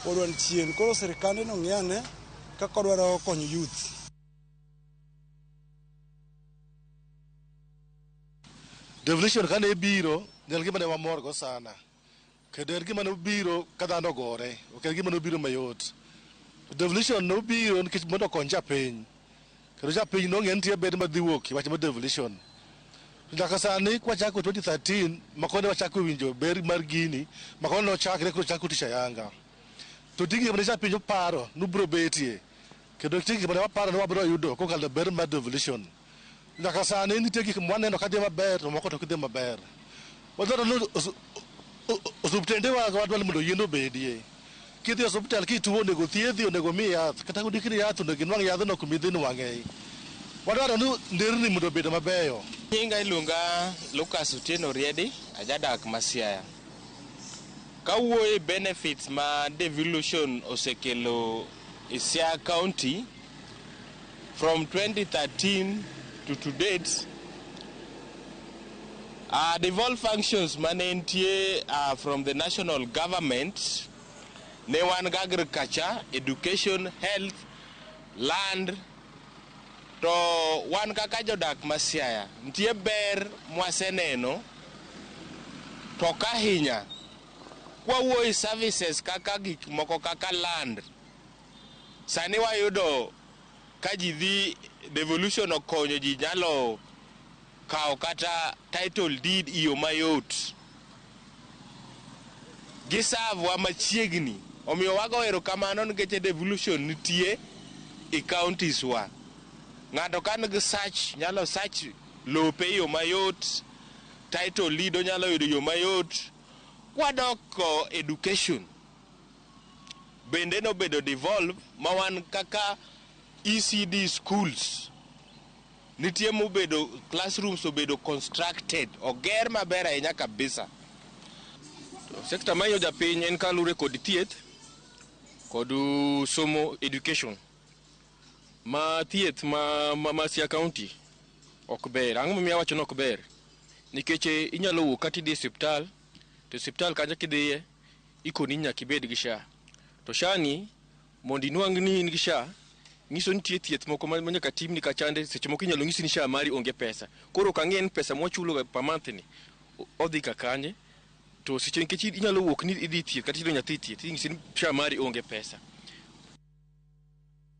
Pod wan chien. Koro sirkande no ng'i ane kaka odwaro konyo youth. Devolution kane biro, ne en gima ne wamor go sana. Kendo en gima nobiro ka dhano ogore, ok en gima nobiro mayot. Devolution nobiro nikech mondo okony japiny. Kendo japiny nong'eyo ni nitie ber madhi wuok e wach mar devolution. To nyaka sani kwachako 2013, makone wachako winjo ber mar gini, makone nochakre koro ochako tich ayanga. To nitie gima ne japiny oparo ni biro betie. Kendo nitie gima ne waparo ni wabiro yudo kokalo ber mar devolution. Nyaka sani nitie gik mwaneno ka dhi maber to moko to ok dhi maber. Wadwaro ni osuptende wa wadwaro ni mondo yien obedie. Kidhi e osuptal kituo onego thiedhi, onego miyi yath. Kata kodikni yath onego inwang' yadhno kuma idhi nwang'e. Wadwaro ni nderni mondo obed mabeyo. Nyinga iluonga Lucas Otieno Riedi, ajadak ma Siaya. Kawuoyo e benefits ma devolution osekelo e Siaya County from 2013 to date, devolved functions mane nitie from the national government ne wan gi agriculture, education, health, land to wan kaka jodak ma Siaya nitie ber mwaseneno to ok ahinya kwawuoyo e services kaka gik moko kaka land sani wayudo ka ji dhi devolution okonyo ji nyalo kawo kata title deed e yo mayot gisavwa machiegni omiyo wago erokamano nikech devolution nitie e counties wa ng'ato ka nigi search nyalo search lope e yo mayot title deed onyalo yudo e yo mayot kwadok education bende nobedo devolve ma wan kaka ECD schools nitie mobedo classrooms obedo constructed oger maber ahinya kabisa. Sekta mahinyo japiny en kaluwore kod thieth kod somo education. Ma thieth ma Siaya County ok ber. Ang'o momiyo awacho ni ok ber? Nikech inyalo wuok kata idhi e osiptal, to osiptal kanyo kidhiye, ikoni nyaka ibed gi SHA. To SHA ni, mondo inwang' ni in gi SHA, nyiso ni nitie thieth moko ma nyaka timni kachande, seche moko inyalo nyisi ni SHA mari onge pesa. Koro ok ang'e ni pesa mwachulo per month ni, odhi ka kanye, to seche nikech inyalo wuok ni idhi thieth kata idhi nyathi thieth, inyisi ni SHA mari onge pesa.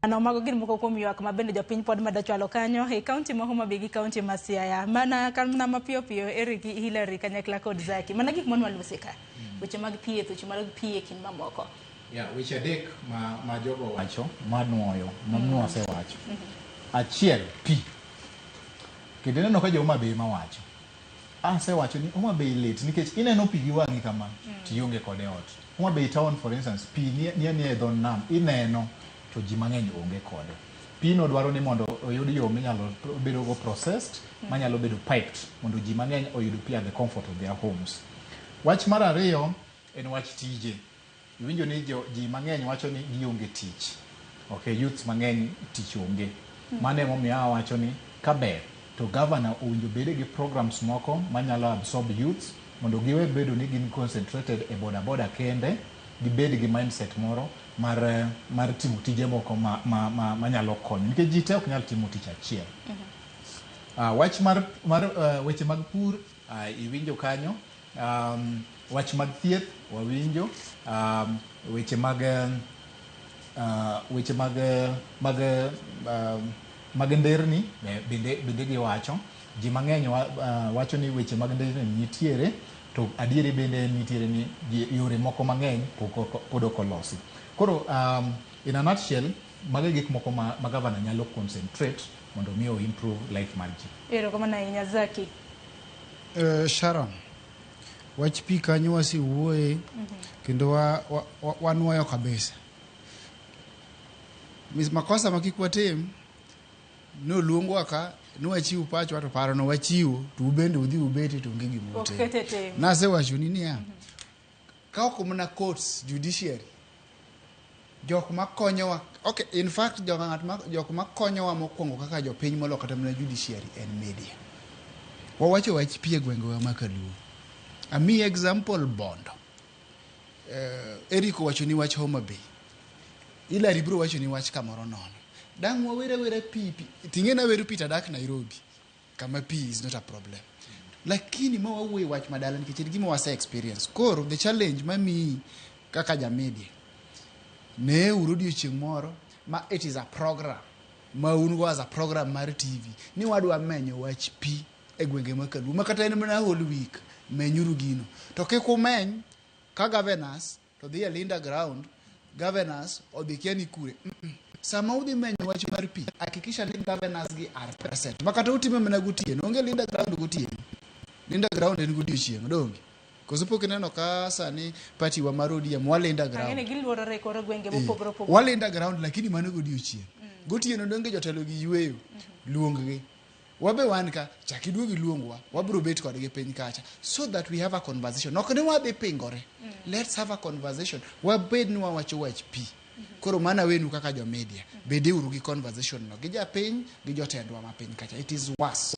Ano mago gin moko kuom ywak ma bende jopiny pod medo chwalo kanyo e kaunti ma Homa Bay gi kaunti ma Siaya. Mana kamna mapiyo piyo Eric Hillary kanyakla kod Zaki. Mana gik mane walose ka. Weche mag thieth, weche mag pi e kind mamoko. Ya, weche adek ma jogo wacho, manuoyo, manuosewacho. Achiel, pi. Kendo ineno ka jo Homa Bay mawacho. Asewacho ni Homa Bay lit nikech ineno pi gi wang'i kama tionge kode ot. Homa Bay town for instance, pi ni e dho nam, ineno to ji mang'eny onge kode. Pi no dwaro ni mondo oyud yo minyalo bedo go processed, manyalo bedo piped mondo ji mang'eny oyud pi at the comfort of their homes. Wach mar ariyo en wach tije. Iwinjo ni ji mang'eny wacho ni gionge tich. Okay, youths mang'eny tich onge. Mano emomiyo awacho ni kaber to governor owinjo bede gi programs moko manyalo absorb youths mondo giwe bedo ni gin concentrated e boda boda kende, gibed gi mindset moro mar timo tije moko manyalo konyo nikech ji te ok nyal timo tich achiel. Wach mar weche mag pur iwinjo kanyo, wach mag thieth wawinjo, weche mag weche mag nderni bende giwacho. Ji mang'eny wacho ni weche mag nderni nitiere, to adieri bende nitiere ni yore moko mang'eny pod ok olosi. Koro in a nutshell, mago e gik moko ma governor nyalo concentrate mondo mi o improve life mar ji. Erokamano ahinya Zaki. Sharon, wach pi kanyo wasewuoye kendo wanuoyo kabisa. Makosa ma kik watim, noluongwa ka nwachiw pachwa to parono wachiwo to ubende udhi ubete to onge gima Ok utim. kete tim. Nasewachoni niya, ka ok mana courts, judiciary, jok makonyowa, okay, in fact jok makonyowa mokwongo kaka jopiny molo kata mana judiciary en media. Wawacho wach pi e gwengewa ma Kaluo. Amiyi example Bondo. Eric owacho ni wach Homa Bay. Hilary biro wacho ni wach kamoro nono. Dang' wawer awera pi pi. Ting'e nawero pi tadak Nairobi. Kama pi is not a problem. Lakini ma wawuoye wach madala nikech en gima wase experience. Koro the challenge mamiyi kaka ja media. Ne uru odiochieng' moro ma it is a program ma un go as a program mar TV ni wadwa menyo wach pi e gwenge ma Kaluo ma kata en mana whole week menyuru gino to kik umeny ka governors to dhi e Linda ground governors odhi kia ni kure. Sama udhi menyo wach mar pi hakikisha ni governors gi are present ma kata utime mana gotieno onge Linda ground gotieno. Linda ground en godiochieng' donge koso pok ineno ka sani party wa mar ODM walinda ground. Ang'e ni giluorore e kor gwenge mopogore opogore. Walinda ground lakini mano godiochieng'. Gotieno donge jotelo gi yweyo luong gi. Wabe wan ka chak iduog iluongwa wabiro bet kodgi piny kacha so that we have a conversation. Ok ni wadhi pingore. Let's have a conversation. Wabed ni wawacho wach pi. Koro mana wenu kaka jo media bedeuru gi conversation no gi japiny gi jotendwa ma piny kacha. It is worse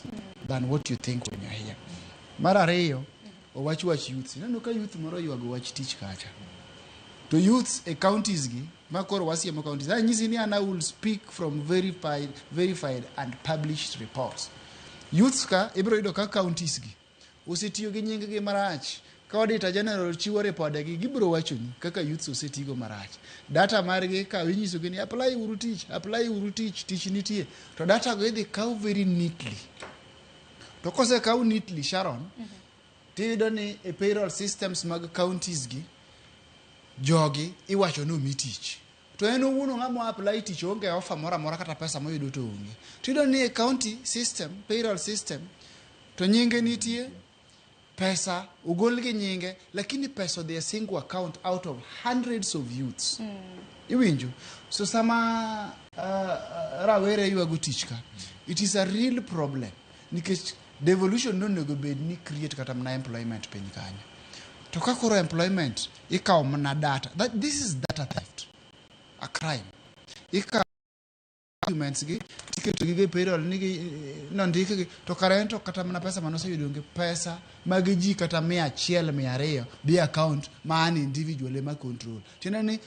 than what you think when you're here. Mar ariyo owach wach youths. Ineno ka youth moro oywago wach tich kacha. To youths e counties gi ma koro wasiemo counties. Anyisi ni an I will speak from verified and published reports. Youths ka ibiro yudo ka counties gi osetiyo gi nying gi marach. Ka Auditor General chiwo ripode gi gibiro wachoni kaka youths osetigo marach. Data margi ka inyiso gi ni apply uru tich, apply uru tich, tich nitie. To data go idhi kaw very neatly. To kosekaw neatly Sharon, tiyudo ni e payroll systems mag counties gi jogi iwacho ni omi tich. To en owuon ng'ama apply tich onge offer moro amora kata pesa moyudo to onge. Tiyudo ni e county system, payroll system, to nyinge nitie, pesa ogol gi nyinge, lakini pesa odhi e single account out of hundreds of youths. Iwinjo? So sama rawere ywago tich ka, it is a real problem. Nikech devolution nonego bed ni create kata mana employment piny kanyo. To ka koro employment ikawo mana data, that this is data theft, a crime. Ikawo documents gi tiketo gi e payroll ni gi nondikgi to kare en to kata mana pesa manoseyudo onge pesa mag ji kata 100 200 dhi account ma an individual ema control. Tiende ni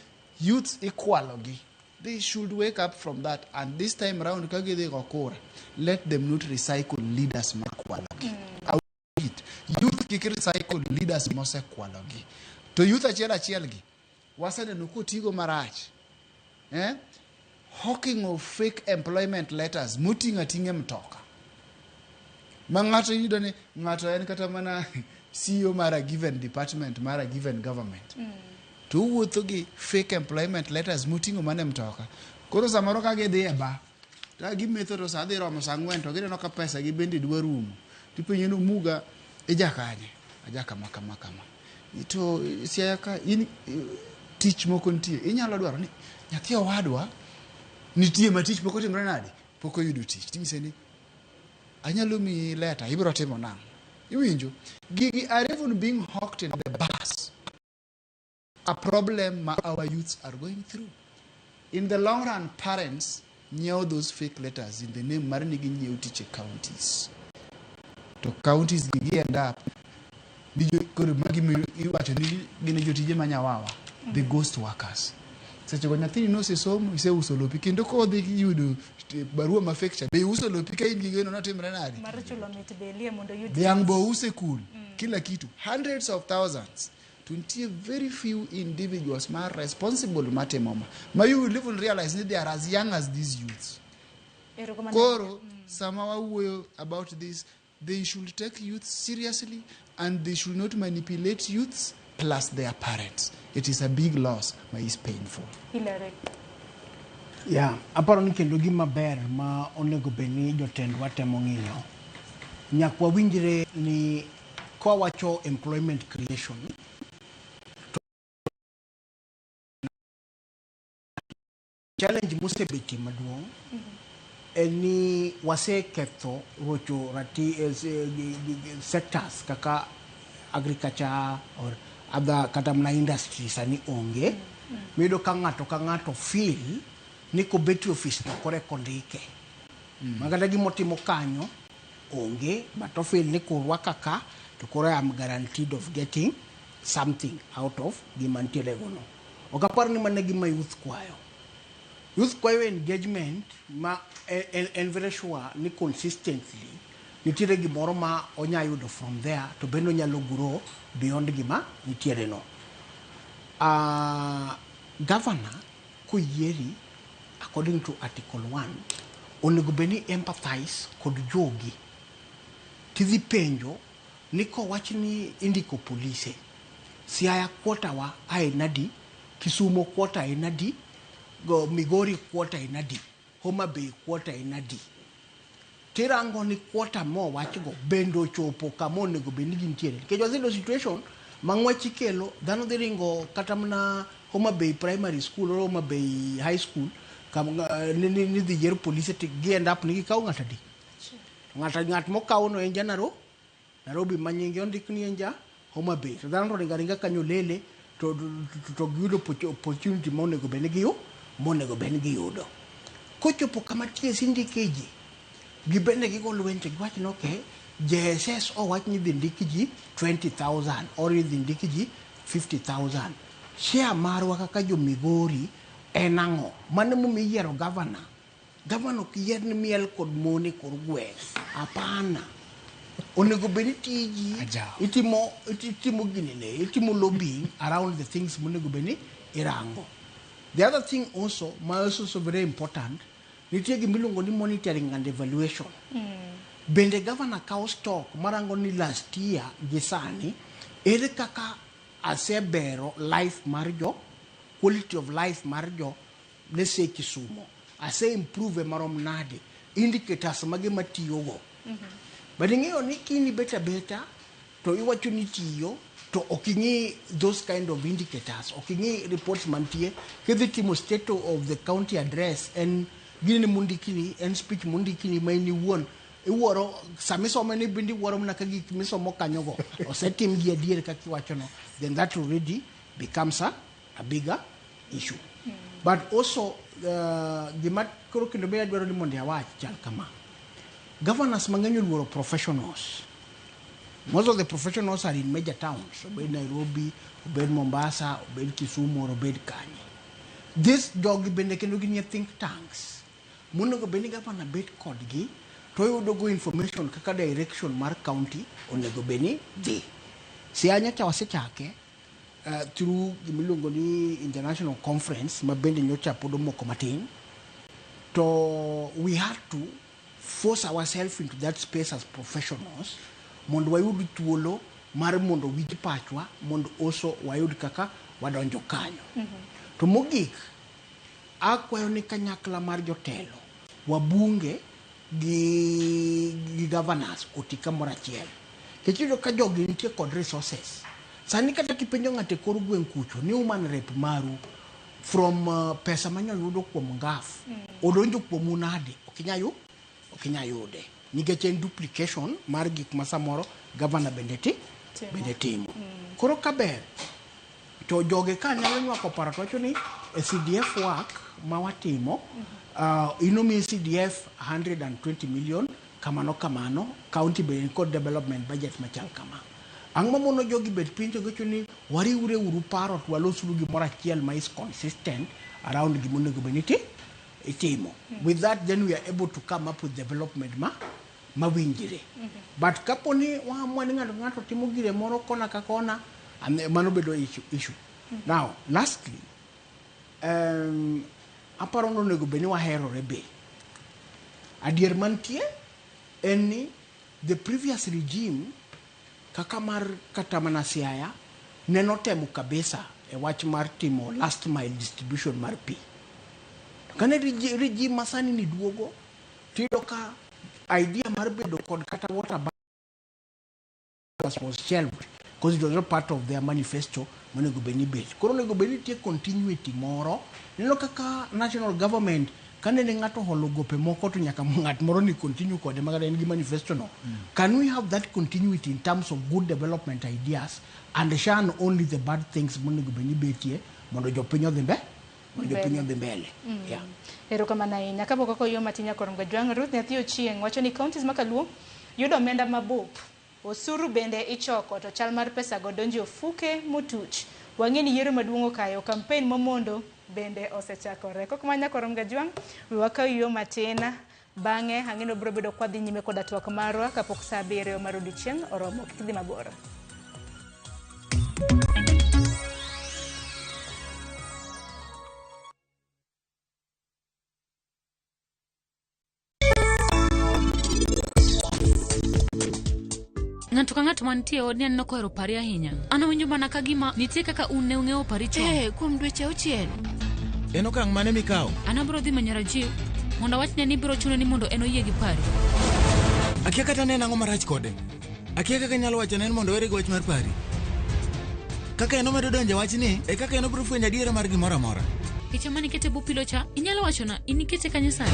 youths ikwalo gi. They should wake up from that, and this time round ka gidhi go kura, let them not recycle leaders makwalo gi. Youth kik recycle leaders mosekwalo gi. To youth achiel achiel gi waseneno kotigo marach. Hawking of fake employment letters moting'o ating'a e mtoka. Ma ng'ato iyudo ni ng'ato en kata mana CEO mar a given department mar a given government. To owuotho gi fake employment letters moting'o mana e mtoka. Koro samoro ka gidhi e bar, to gimetho to sa dhi romo sa 4 to gineno ka pesa gi bende dwa rumo. Tipenjo ni Muga ija kanye? Aja kama kama kama. To Siaya ka in tich moko nitie. Inyalo dwaro ni nyathi owadwa Nitie ma tich pok otimore nade? Pok oyudo tich. Tinyise ni anyalo miyi leta, ibiro timo nang'o? Iwinjo? Gigi are even being hawked in the bus. A problem ma our youths are going through. In the long run, parents nyiewo those fake letters in the name mar ni ginyiewo tich e counties. To counties gi gi end up ni jo, koro magi mi iwacho ni gin jotije ma nyawawa, the ghost workers. Seche go nyathini nosesomo, iseuso lopi kendo kodhi yudo barua ma fake cha, be iuso lopi ka in gi geno notimre nade? Mar chulo mit belie mondo oyud Dhiang' bo use kul, kila kitu, hundreds of thousands. To nitie very few individuals ma are responsible matimo ma. Ma you will even realize ni they are as young as these youths. Erokamano. Koro, sama wawuoyo about this, they should take youth seriously and they should not manipulate youths plus their parents. It is a big loss, ma is painful. Hilary. Yeah, aparo ni kendo gima ber ma onego bed ni jotendwa temo ng'iyo. Nyaka wawinjre ni kwawacho employment creation to challenge mosebetie maduong' en ni waseketho rocho rati sectors kaka agriculture or other kata mana industry sani onge. Miyudo ka ng'ato ka ng'ato feel ni kobet e ofis no koro eka ondike. Ma kata gimotimo kanyo onge but o feel ni korwaka ka to koro I am guaranteed of getting something out of gima ntiere go no. Ok apar ni mano e gima youth kwayo. Youth kwayo engagement ma en very sure ni consistently nitiere gimoro ma onya yudo from there to bende onyalo grow beyond gima nitiere no. Governor koyieri according to article 1 onego bed ni empathize kod jogi tidhi penjo ni kowach ni indiko polise Siaya quota wa ae nadi, Kisumo quota en adi, go Migori quota en adi, Homa Bay quota en adi. Tirango ni quota mowachgo bende ochopo kama onego bed ni gintiere. Nikech waseyudo situation ma ng'wech ikelo, dhano dhi ringo kata mana Homa Bay Primary School or Homa Bay High School kam, ni, ni, ni dhi yier polise to gi end up ni gikawo ng'ato adi. Ng'ato ng'at mokawo no en ja Nairobi ma nyinge ondik ni en ja Homa Bay. To dhano to ringo aringa kanyo lele to, to, to, to giyudo opportunity ma onego bed ni giyu monego bed ni giyudo. Kochopo kama TSC ndike ji, gibende gigo lweny to giwach ni okay, JSS owach ni idhi ndik ji 20,000 or idhi ndik ji 50,000. Share marwa kaka jo Migori en ang'o? Mano emomiyo iyiero governor. Gavana ok yier ni miel kod mon e kor gweng'. Hapana. Onego bed ni tiji itimo itimo ginene, itimo lobbying around the things monego bed ni irango. The other thing also, ma also so very important, nitie gima iluongo ni monitoring and evaluation. Bende gavana kawo stock marango ni last year gi sani, ere kaka asebero life mar jo, quality of life mar jo let's say Kisumo, ase improve marom nade, indicators mage matiyogo. But ing'eyo ni kini bet abeta to iwacho ni tiyo to ok ing'i those kind of indicators, ok ing'i reports mantie. Kidhi timo state of the county address en gini mondikni, en speech mondikni ma in iwuon iwuoro sama isome ni bende iwuoro mana ka gik misomo kanyogo osetim gi adier kaka iwachono, then that already becomes a bigger issue. But also gima koro kendo be adwaro ni mondo awach chal kama. Governors mang'eny oluoro professionals. Most of the professionals are in major towns, obed Nairobi, obed Mombasa, obed Kisumu, or obed kanye. This jogi bende kendo gin e think tanks. Monego bed ni governor bet kodgi to oyudo go information kaka direction mar county onego bed ni dhi. Siaya nyocha wasechake through gimiluongo ni international conference ma bende nyocha pod omoko matin to we had to force ourselves into that space as professionals mondo wayud thuolo mar mondo winj pachwa mondo also wayud kaka wadonjo kanyo. To mogik akwayo ni kanyakla mar jotelo wabunge gi governors oti kamoro achiel. Nikech iyudo ka jogi nitie kod resources. Sani kata kipenjo ng'ato e kor gweng' kucho ni woman rep maru From pesa manyo yudo kuom ngaf odonjo kuomu nade ok inyal yude nikech en duplication mar gik ma samoro gavana bende ti Timo. Bende timo. Koro kaber to jogi ka nyalo nywako paro to wacho ni e CDF work ma watimo, inomi CDF 120 million kamano kamano, county bende nikod development budget machal kama. Ang'o mamono jogi bet piny to giwacho ni wariwre uru paro to walosuru gimoro achiel ma is consistent around gimonego bed ni itimo. With that, then we are able to come up with development ma mawinjre. But kapo ni waamua ni ng'ato ng'ato timo gire moro kona ka kona and mano bedo issue. Now lastly, aparo ni onego bed ni waherore be. Adier mantie en ni the previous regime kaka mar kata mana Siaya ne notemo kabisa e wach mar timo last mile distribution mar pi. To kane regime masani ni duogo, tiyudo ka idea mar bedo kod kata water was shelved because it was not part of their manifesto monego bed ni bet. Koro onego bed ni nitie continuity moro. Ineno kaka national government kanene ng'ato holo gope moko to nyaka ng'at moro ni continue kode makata en gi manifesto no. Can we have that continuity in terms of good development ideas and shun only the bad things monego bed ni betie mondo jopiny odhi mbe mondo jopiny odhi mbele? Yeah. Erokamano ahinya. Kapok ok oyo matin nyakor Mgajwang', Ruth Nyathi Ochieng' wacho ni counties ma Kaluo yudo omenda mabup. Osuru bende ichoko to chal mar pesa go donjo e ofuke motuch. Wang'e ni yiero maduong' okayo, campaign momondo bende osechakore. Kok ma nyakor Mgajwang', we wakaw yo matin. Bang'e ang'e ni wabiro bedo kwadhi nyime koda twak marwa kapok saa 7 mar odiochieng' oromo. Kik idhi mabor. Ng'ato ka ng'ato mantie e odni aneno kohero pari ahinya. An awinjo mana ka gima nitie kaka un ne ung'eyo pari chon. Eh, kuom dweche 6. En okang' mane mikawo? An abiro dhi manyo Rajiv mondo awachne ni biro chune ni mondo en oyie gi pari. Akia kata ne en ang'o marach kode. Akia kaka inyalo wacho ne en mondo owere gi wach mar pari. Kaka en omedo donjo e wachni, e kaka en obiro fwenyo adiera mar gimoro amora. Picha mane ikete bwo pilo cha, inyalo wachona in ikete kanye sani?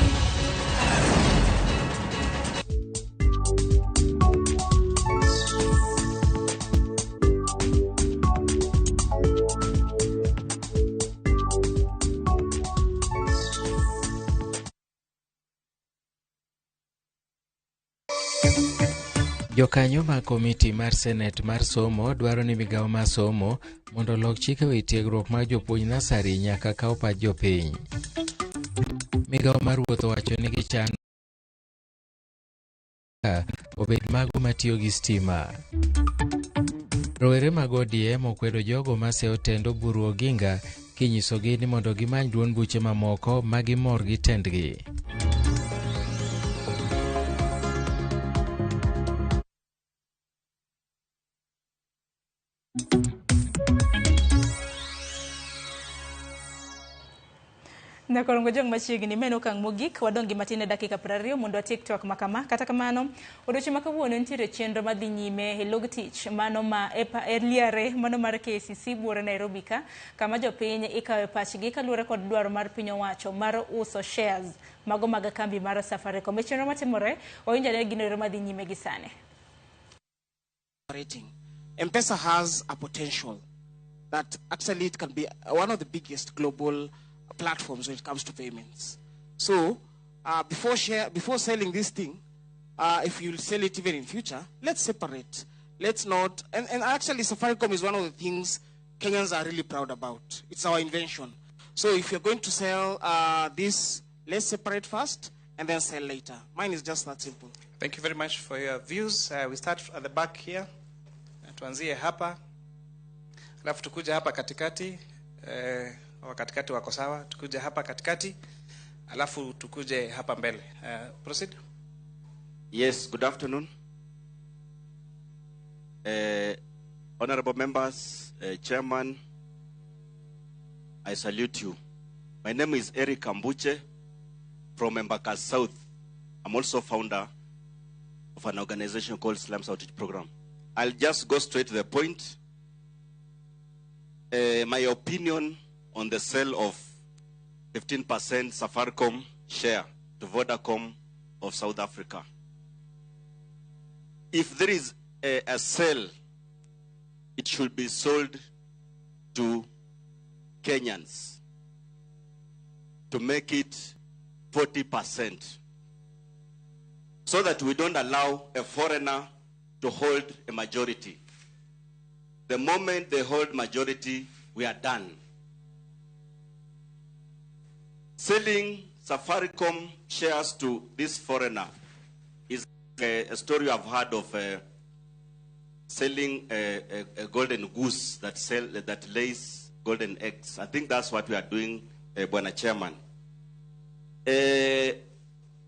Jokanyo mag komiti mar senet mar somo dwaro ni migawo mar somo mondo olok chike wi tiegruok mar jopuonj nasari nyaka kaw pach jopiny. Migawo mar wuoth owacho ni gichano obed mago matiyo gi stima. Rowere mag ODM okwedo jogo maseyo tend Oburu Oginga kinyisogi ni mondo gimany duond buche mamoko ma gimor gi tendgi. Nyakorongo jong machiegni meno okang' mogik wadong' gi matin e dakika 20 mondo watiek twak ma kama. Kata kamano, odiochieng' ma kawuono nitiere chenro madhi nyime e log tich mano ma e, e liare mano mar KCC buore Nairobi ka kama jopiny ikawe pachgi kaluwore kod dwaro mar piny owacho mar uso shares mago mag kambi mar Safaricom. E chenro matimore, wawinjo ane gino ero madhi nyime gi sani. Operating. M-Pesa has a potential that actually it can be one of the biggest global platforms when it comes to payments. So before selling this thing, if you sell it even in future, let's separate. Let's not, and actually Safaricom is one of the things Kenyans are really proud about. It's our invention. So if you're going to sell this, let's separate first and then sell later. Mine is just that simple. Thank you very much for your views. We start at the back here. Tuanzie hapa. Alafu tukuja hapa katikati. Wa katikati wako sawa. Tukuja hapa katikati. Alafu tukuje hapa mbele. Proceed. Yes, good afternoon. Honorable members, Chairman, I salute you. My name is Eric Ambuche from Embakasi South. I'm also founder of an organization called Slums Outreach Program. I'll just go straight to the point. My opinion on the sale of 15% Safaricom share to Vodacom of South Africa. If there is a sale, it should be sold to Kenyans to make it 40%, so that we don't allow a foreigner to hold a majority. The moment they hold majority, we are done. Selling Safaricom shares to this foreigner is a story I've heard of, selling a golden goose that lays golden eggs. I think that's what we are doing, Bwana Chairman.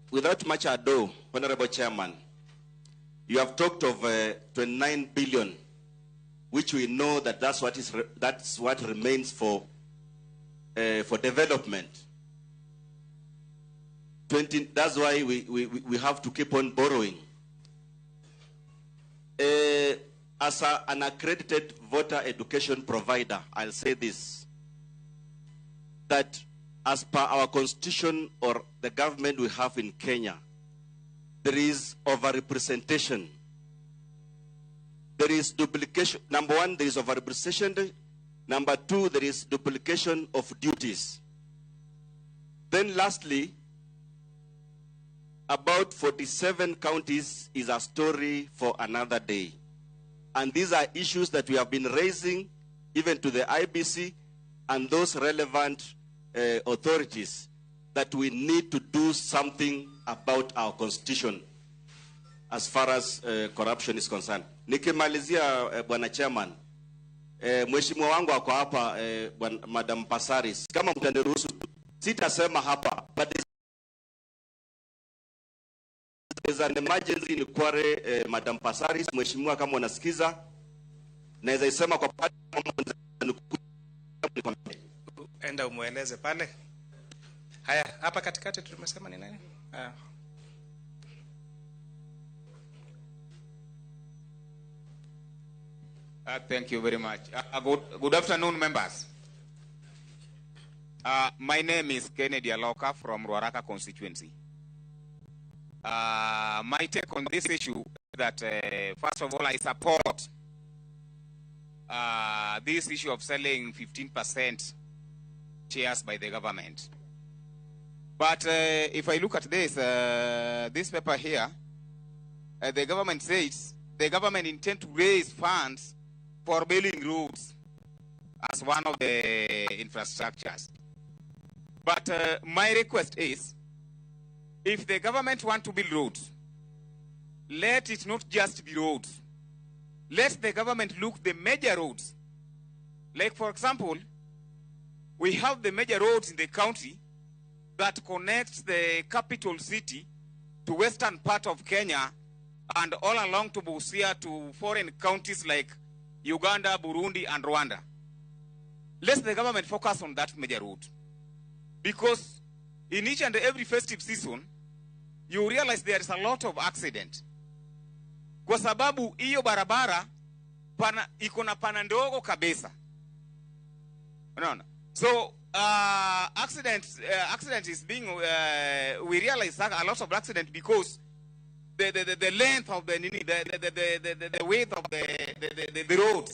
Without much ado, Honorable Chairman, you have talked of 29 billion, which we know that that's what remains for development. That's why we have to keep on borrowing. As an accredited voter education provider, I'll say this, that as per our constitution or the government we have in Kenya, there is overrepresentation. There is duplication. Number one, there is overrepresentation. Number two, there is duplication of duties. Then lastly, about 47 counties is a story for another day. And these are issues that we have been raising even to the IBC and those relevant authorities, that we need to do something about our constitution as far as corruption is concerned. Nikimalizia, Bwana Chairman, mheshimiwa wangu ako hapa, Madam Passaris, kama mtaniruhusu sitasema hapa, but there's an emergency inquiry, Madam Passaris, mheshimiwa kama unasikiza, naweza isema kwa pale, enda umueleze pale. Haya, hapa katikati tumesema ni nani? Thank you very much. Good afternoon, members. My name is Kennedy Aloka from Ruaraka constituency. My take on this issue that, first of all, I support this issue of selling 15% shares by the government. But if I look at this, this paper here, the government says the government intend to raise funds for building roads as one of the infrastructures. But my request is, if the government want to build roads, let it not just be roads. Let the government look the major roads. Like, for example, we have the major roads in the county that connects the capital city to western part of Kenya and all along to Busia to foreign counties like Uganda, Burundi, and Rwanda. Let the government focus on that major road. Because in each and every festive season, you realize there is a lot of accident. Kwa sababu hiyo barabara pana, iko na pana ndogo kabisa. Unaona? So accident is being, we realize a lot of accident because the length of the width of the road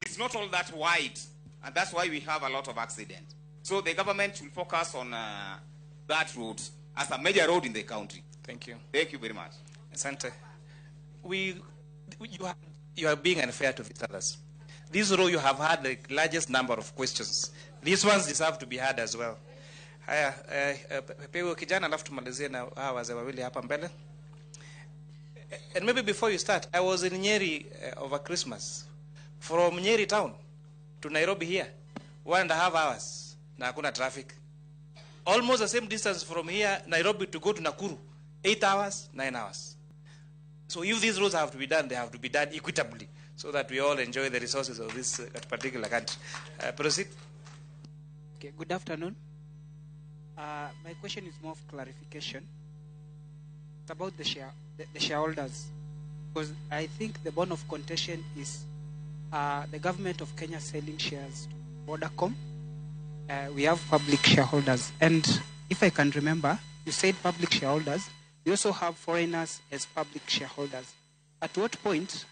is not all that wide, and that's why we have a lot of accidents. So the government should focus on that road as a major road in the country. Thank you. Thank you very much. Asante. You are being unfair to the others. This row you have had the largest number of questions. These ones deserve to be heard as well. Haya, pewe kijana alafu tumalizie na hawa wazee wawili hapa mbele. And maybe before you start, I was in Nyeri over Christmas. From Nyeri town to Nairobi here, 1.5 hours. Na hakuna traffic. Almost the same distance from here, Nairobi to go to Nakuru, 8 hours, 9 hours. So if these roads have to be done, they have to be done equitably, so that we all enjoy the resources of this particular country. Proceed. Okay, good afternoon. My question is more of clarification. It's about the shareholders, because I think the bone of contention is the government of Kenya selling shares to Vodacom, we have public shareholders. And if I can remember, you said public shareholders. We also have foreigners as public shareholders. At what point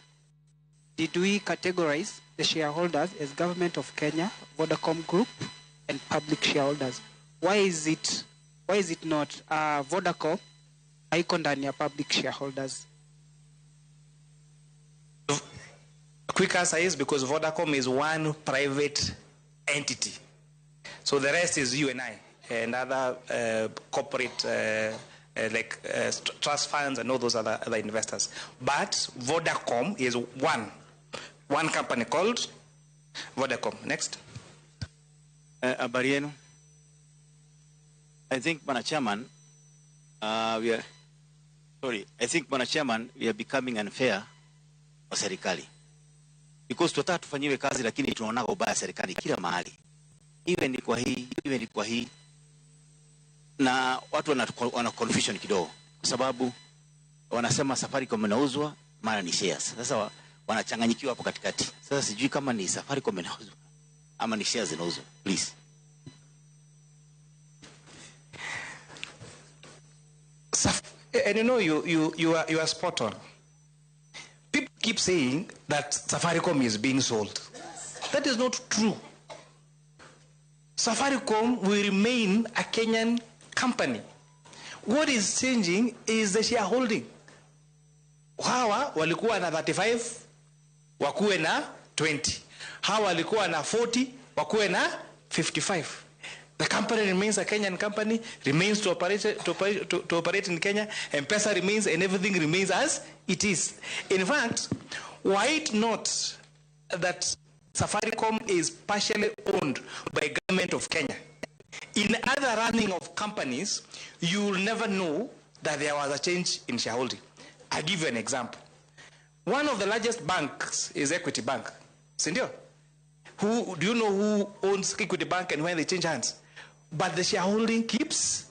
did we categorize the shareholders as Government of Kenya, Vodacom Group, and public shareholders? Why is it not Vodacom haiko ndani ya public shareholders? Quick answer is because Vodacom is one private entity. So the rest is you and I and other corporate like trust funds and all those other investors. But Vodacom is one company called Vodacom. Next. Habari yenu. I think, Bwana Chairman, we are sorry. I think, Bwana Chairman, we are becoming unfair kwa serikali because tunataka tufanyiwe kazi, lakini tunaona ubaya serikali kila mahali, iwe ni kwa hii, iwe ni kwa hii, na watu wana confusion kidogo, kwa sababu wanasema Safaricom inauzwa, mara ni shares. Sasa wanachanganyikiwa hapo katikati. Sasa sijui kama ni Safaricom inauzwa ama ni shares zinauzwa. Please. And you are spot on. People keep saying that Safaricom is being sold. That is not true. Safaricom will remain a Kenyan company. What is changing is the shareholding. Hawa walikuwa na 35, wakuwe na 20. Hawa walikuwa na 40, wakuwe na 55. The company remains a Kenyan company, remains to operate in Kenya. M-Pesa remains and everything remains as it is. In fact, why it not that Safaricom is partially owned by government of Kenya? In other running of companies, you will never know that there was a change in shareholding. I'll give you an example. One of the largest banks is Equity Bank. Sindio? Who do you know who owns Equity Bank and when they change hands? But the shareholding keeps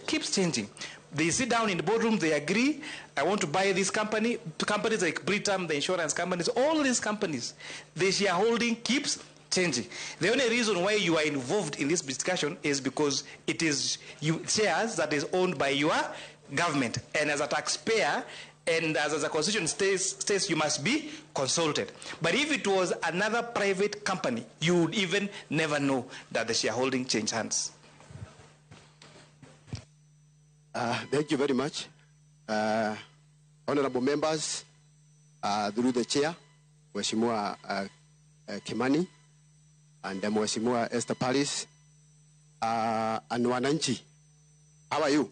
changing. They sit down in the boardroom, they agree, "I want to buy this company." Companies like Britam, the insurance companies, all these companies, the shareholding keeps changing. The only reason why you are involved in this discussion is because it is you shares that is owned by your government. And as a taxpayer, and as the constitution states, you must be consulted. But if it was another private company, you would even never know that the shareholding changed hands. Thank you very much. Honorable members, through the chair, Mheshimiwa Kimani and Mheshimiwa Esther Paris, and wananchi, how are you?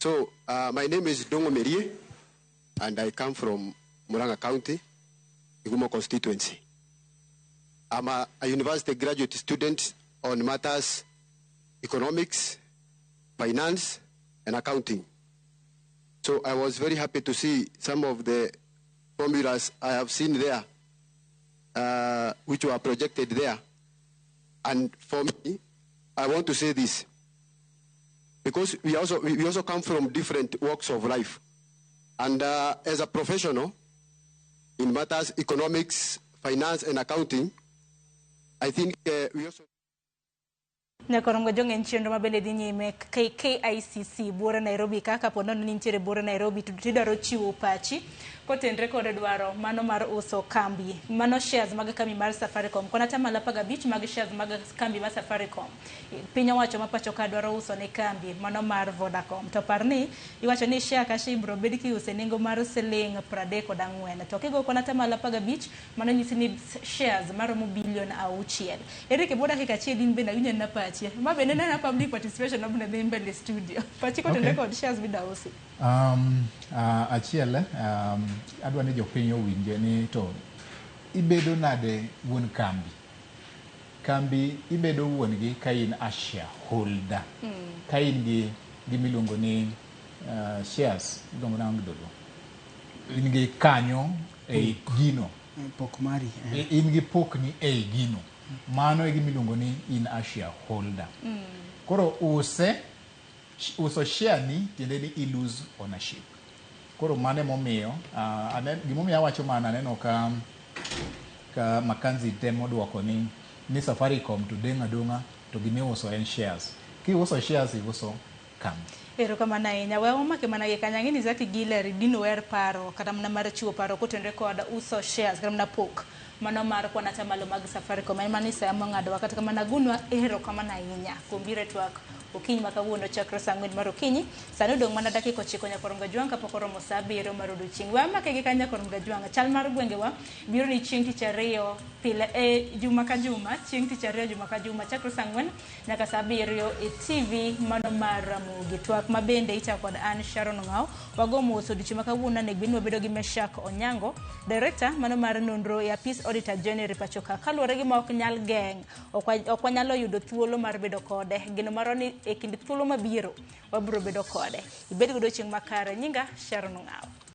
So, my name is Dongo Merie, and I come from Murang'a County, Igumo constituency. I'm a university graduate student on matters economics, finance, and accounting. So I was very happy to see some of the formulas I have seen there, which were projected there. And for me, I want to say this, because we also come from different walks of life. And as a professional in matters economics, finance, and accounting, I think we also Nyakorongo jong en chenro mabende dhi nyime KICC buore Nairobi ka kapo nono ni nitiere buore Nairobi to tidwaro chiwo pachi kotenre kod dwaro mano mar uso kambi mano shares mag kambi mar Safaricom kon 15% mag shares mag kambi mar Safaricom piny owacho ma pacho ka dwaro uso ne kambi mano mar Vodacom. To par ni iwacho ni share ka share ibiro bed kiuse nengo mar siling 34, to kigo kon 15% mano nyisi ni shares maromo bilion 6. Eric, bo dakika achiel in bende awinjo na pachi ma bende nena public participation mabende dhi mbele studio pachi kotenre kod shares midwa usi. Achiel, adwa ni jopiny owinje ni to ibedo nade wuon kambi. Kambi ibedo wuon gi ka in a shareholder. Ka in gi gimiluongo ni shares, iluongo nang'o gi dholuo? In gi kanyo ei gino. Pok mari. In gi pokni ei gino. Mano e gimiluongo ni in a shareholder. Koro uso share ni tiende ni i lose ownership. Koro mano emomiyo gimomiyo awacho mano, aneno ka Makanzi temo duoko ni ni Safaricom to deng' adong'a to gimiuso en shares. Kiuso shares iuso kambi. Erokamano ahinya. We wamake mana gi kanyo. Ang'e ni Zaki gi Hillary dino wer paro kata mana mar chiwo paro kotenore kod uso shares kata mana pok mano mar kwan atamalo mag Safaricom. En mana Isaya mong'adowa. Kata kamano agunwa erokamano ahinya kuom biro e twak okinyi ma kawuono chakre saa 4 mar okinyi. Sani odong' mana dakika 9 nyaka rom gajwang' kapok oromo saa 7 mar odiochieng'. We wamake gi kanyo nyaka rom gajwang'. Chal mar gwengewa biro ni chieng' tich ariyo pile e juma ka juma, chieng' tich ariyo juma ka juma chakre saa 4 nyaka saa 7 e TV mano mar Ramogi. Twak ma bende itayo kod an Sharon Ong'aw. Wago mos odiochieng' ma kawuono onego bed ni wabedo gi Meshak Onyango, director mano mar nonro e apis Auditor General pacho ka. Kaluwore gi ma ok nyal geng', ok wanyalo yudo thuolo mar bedo kode. Geno marwa ni e kind thuolo mabiro wabiro bedo kode. Ibed gi odiochieng' makare. Nyinga Sharon Ong'aw.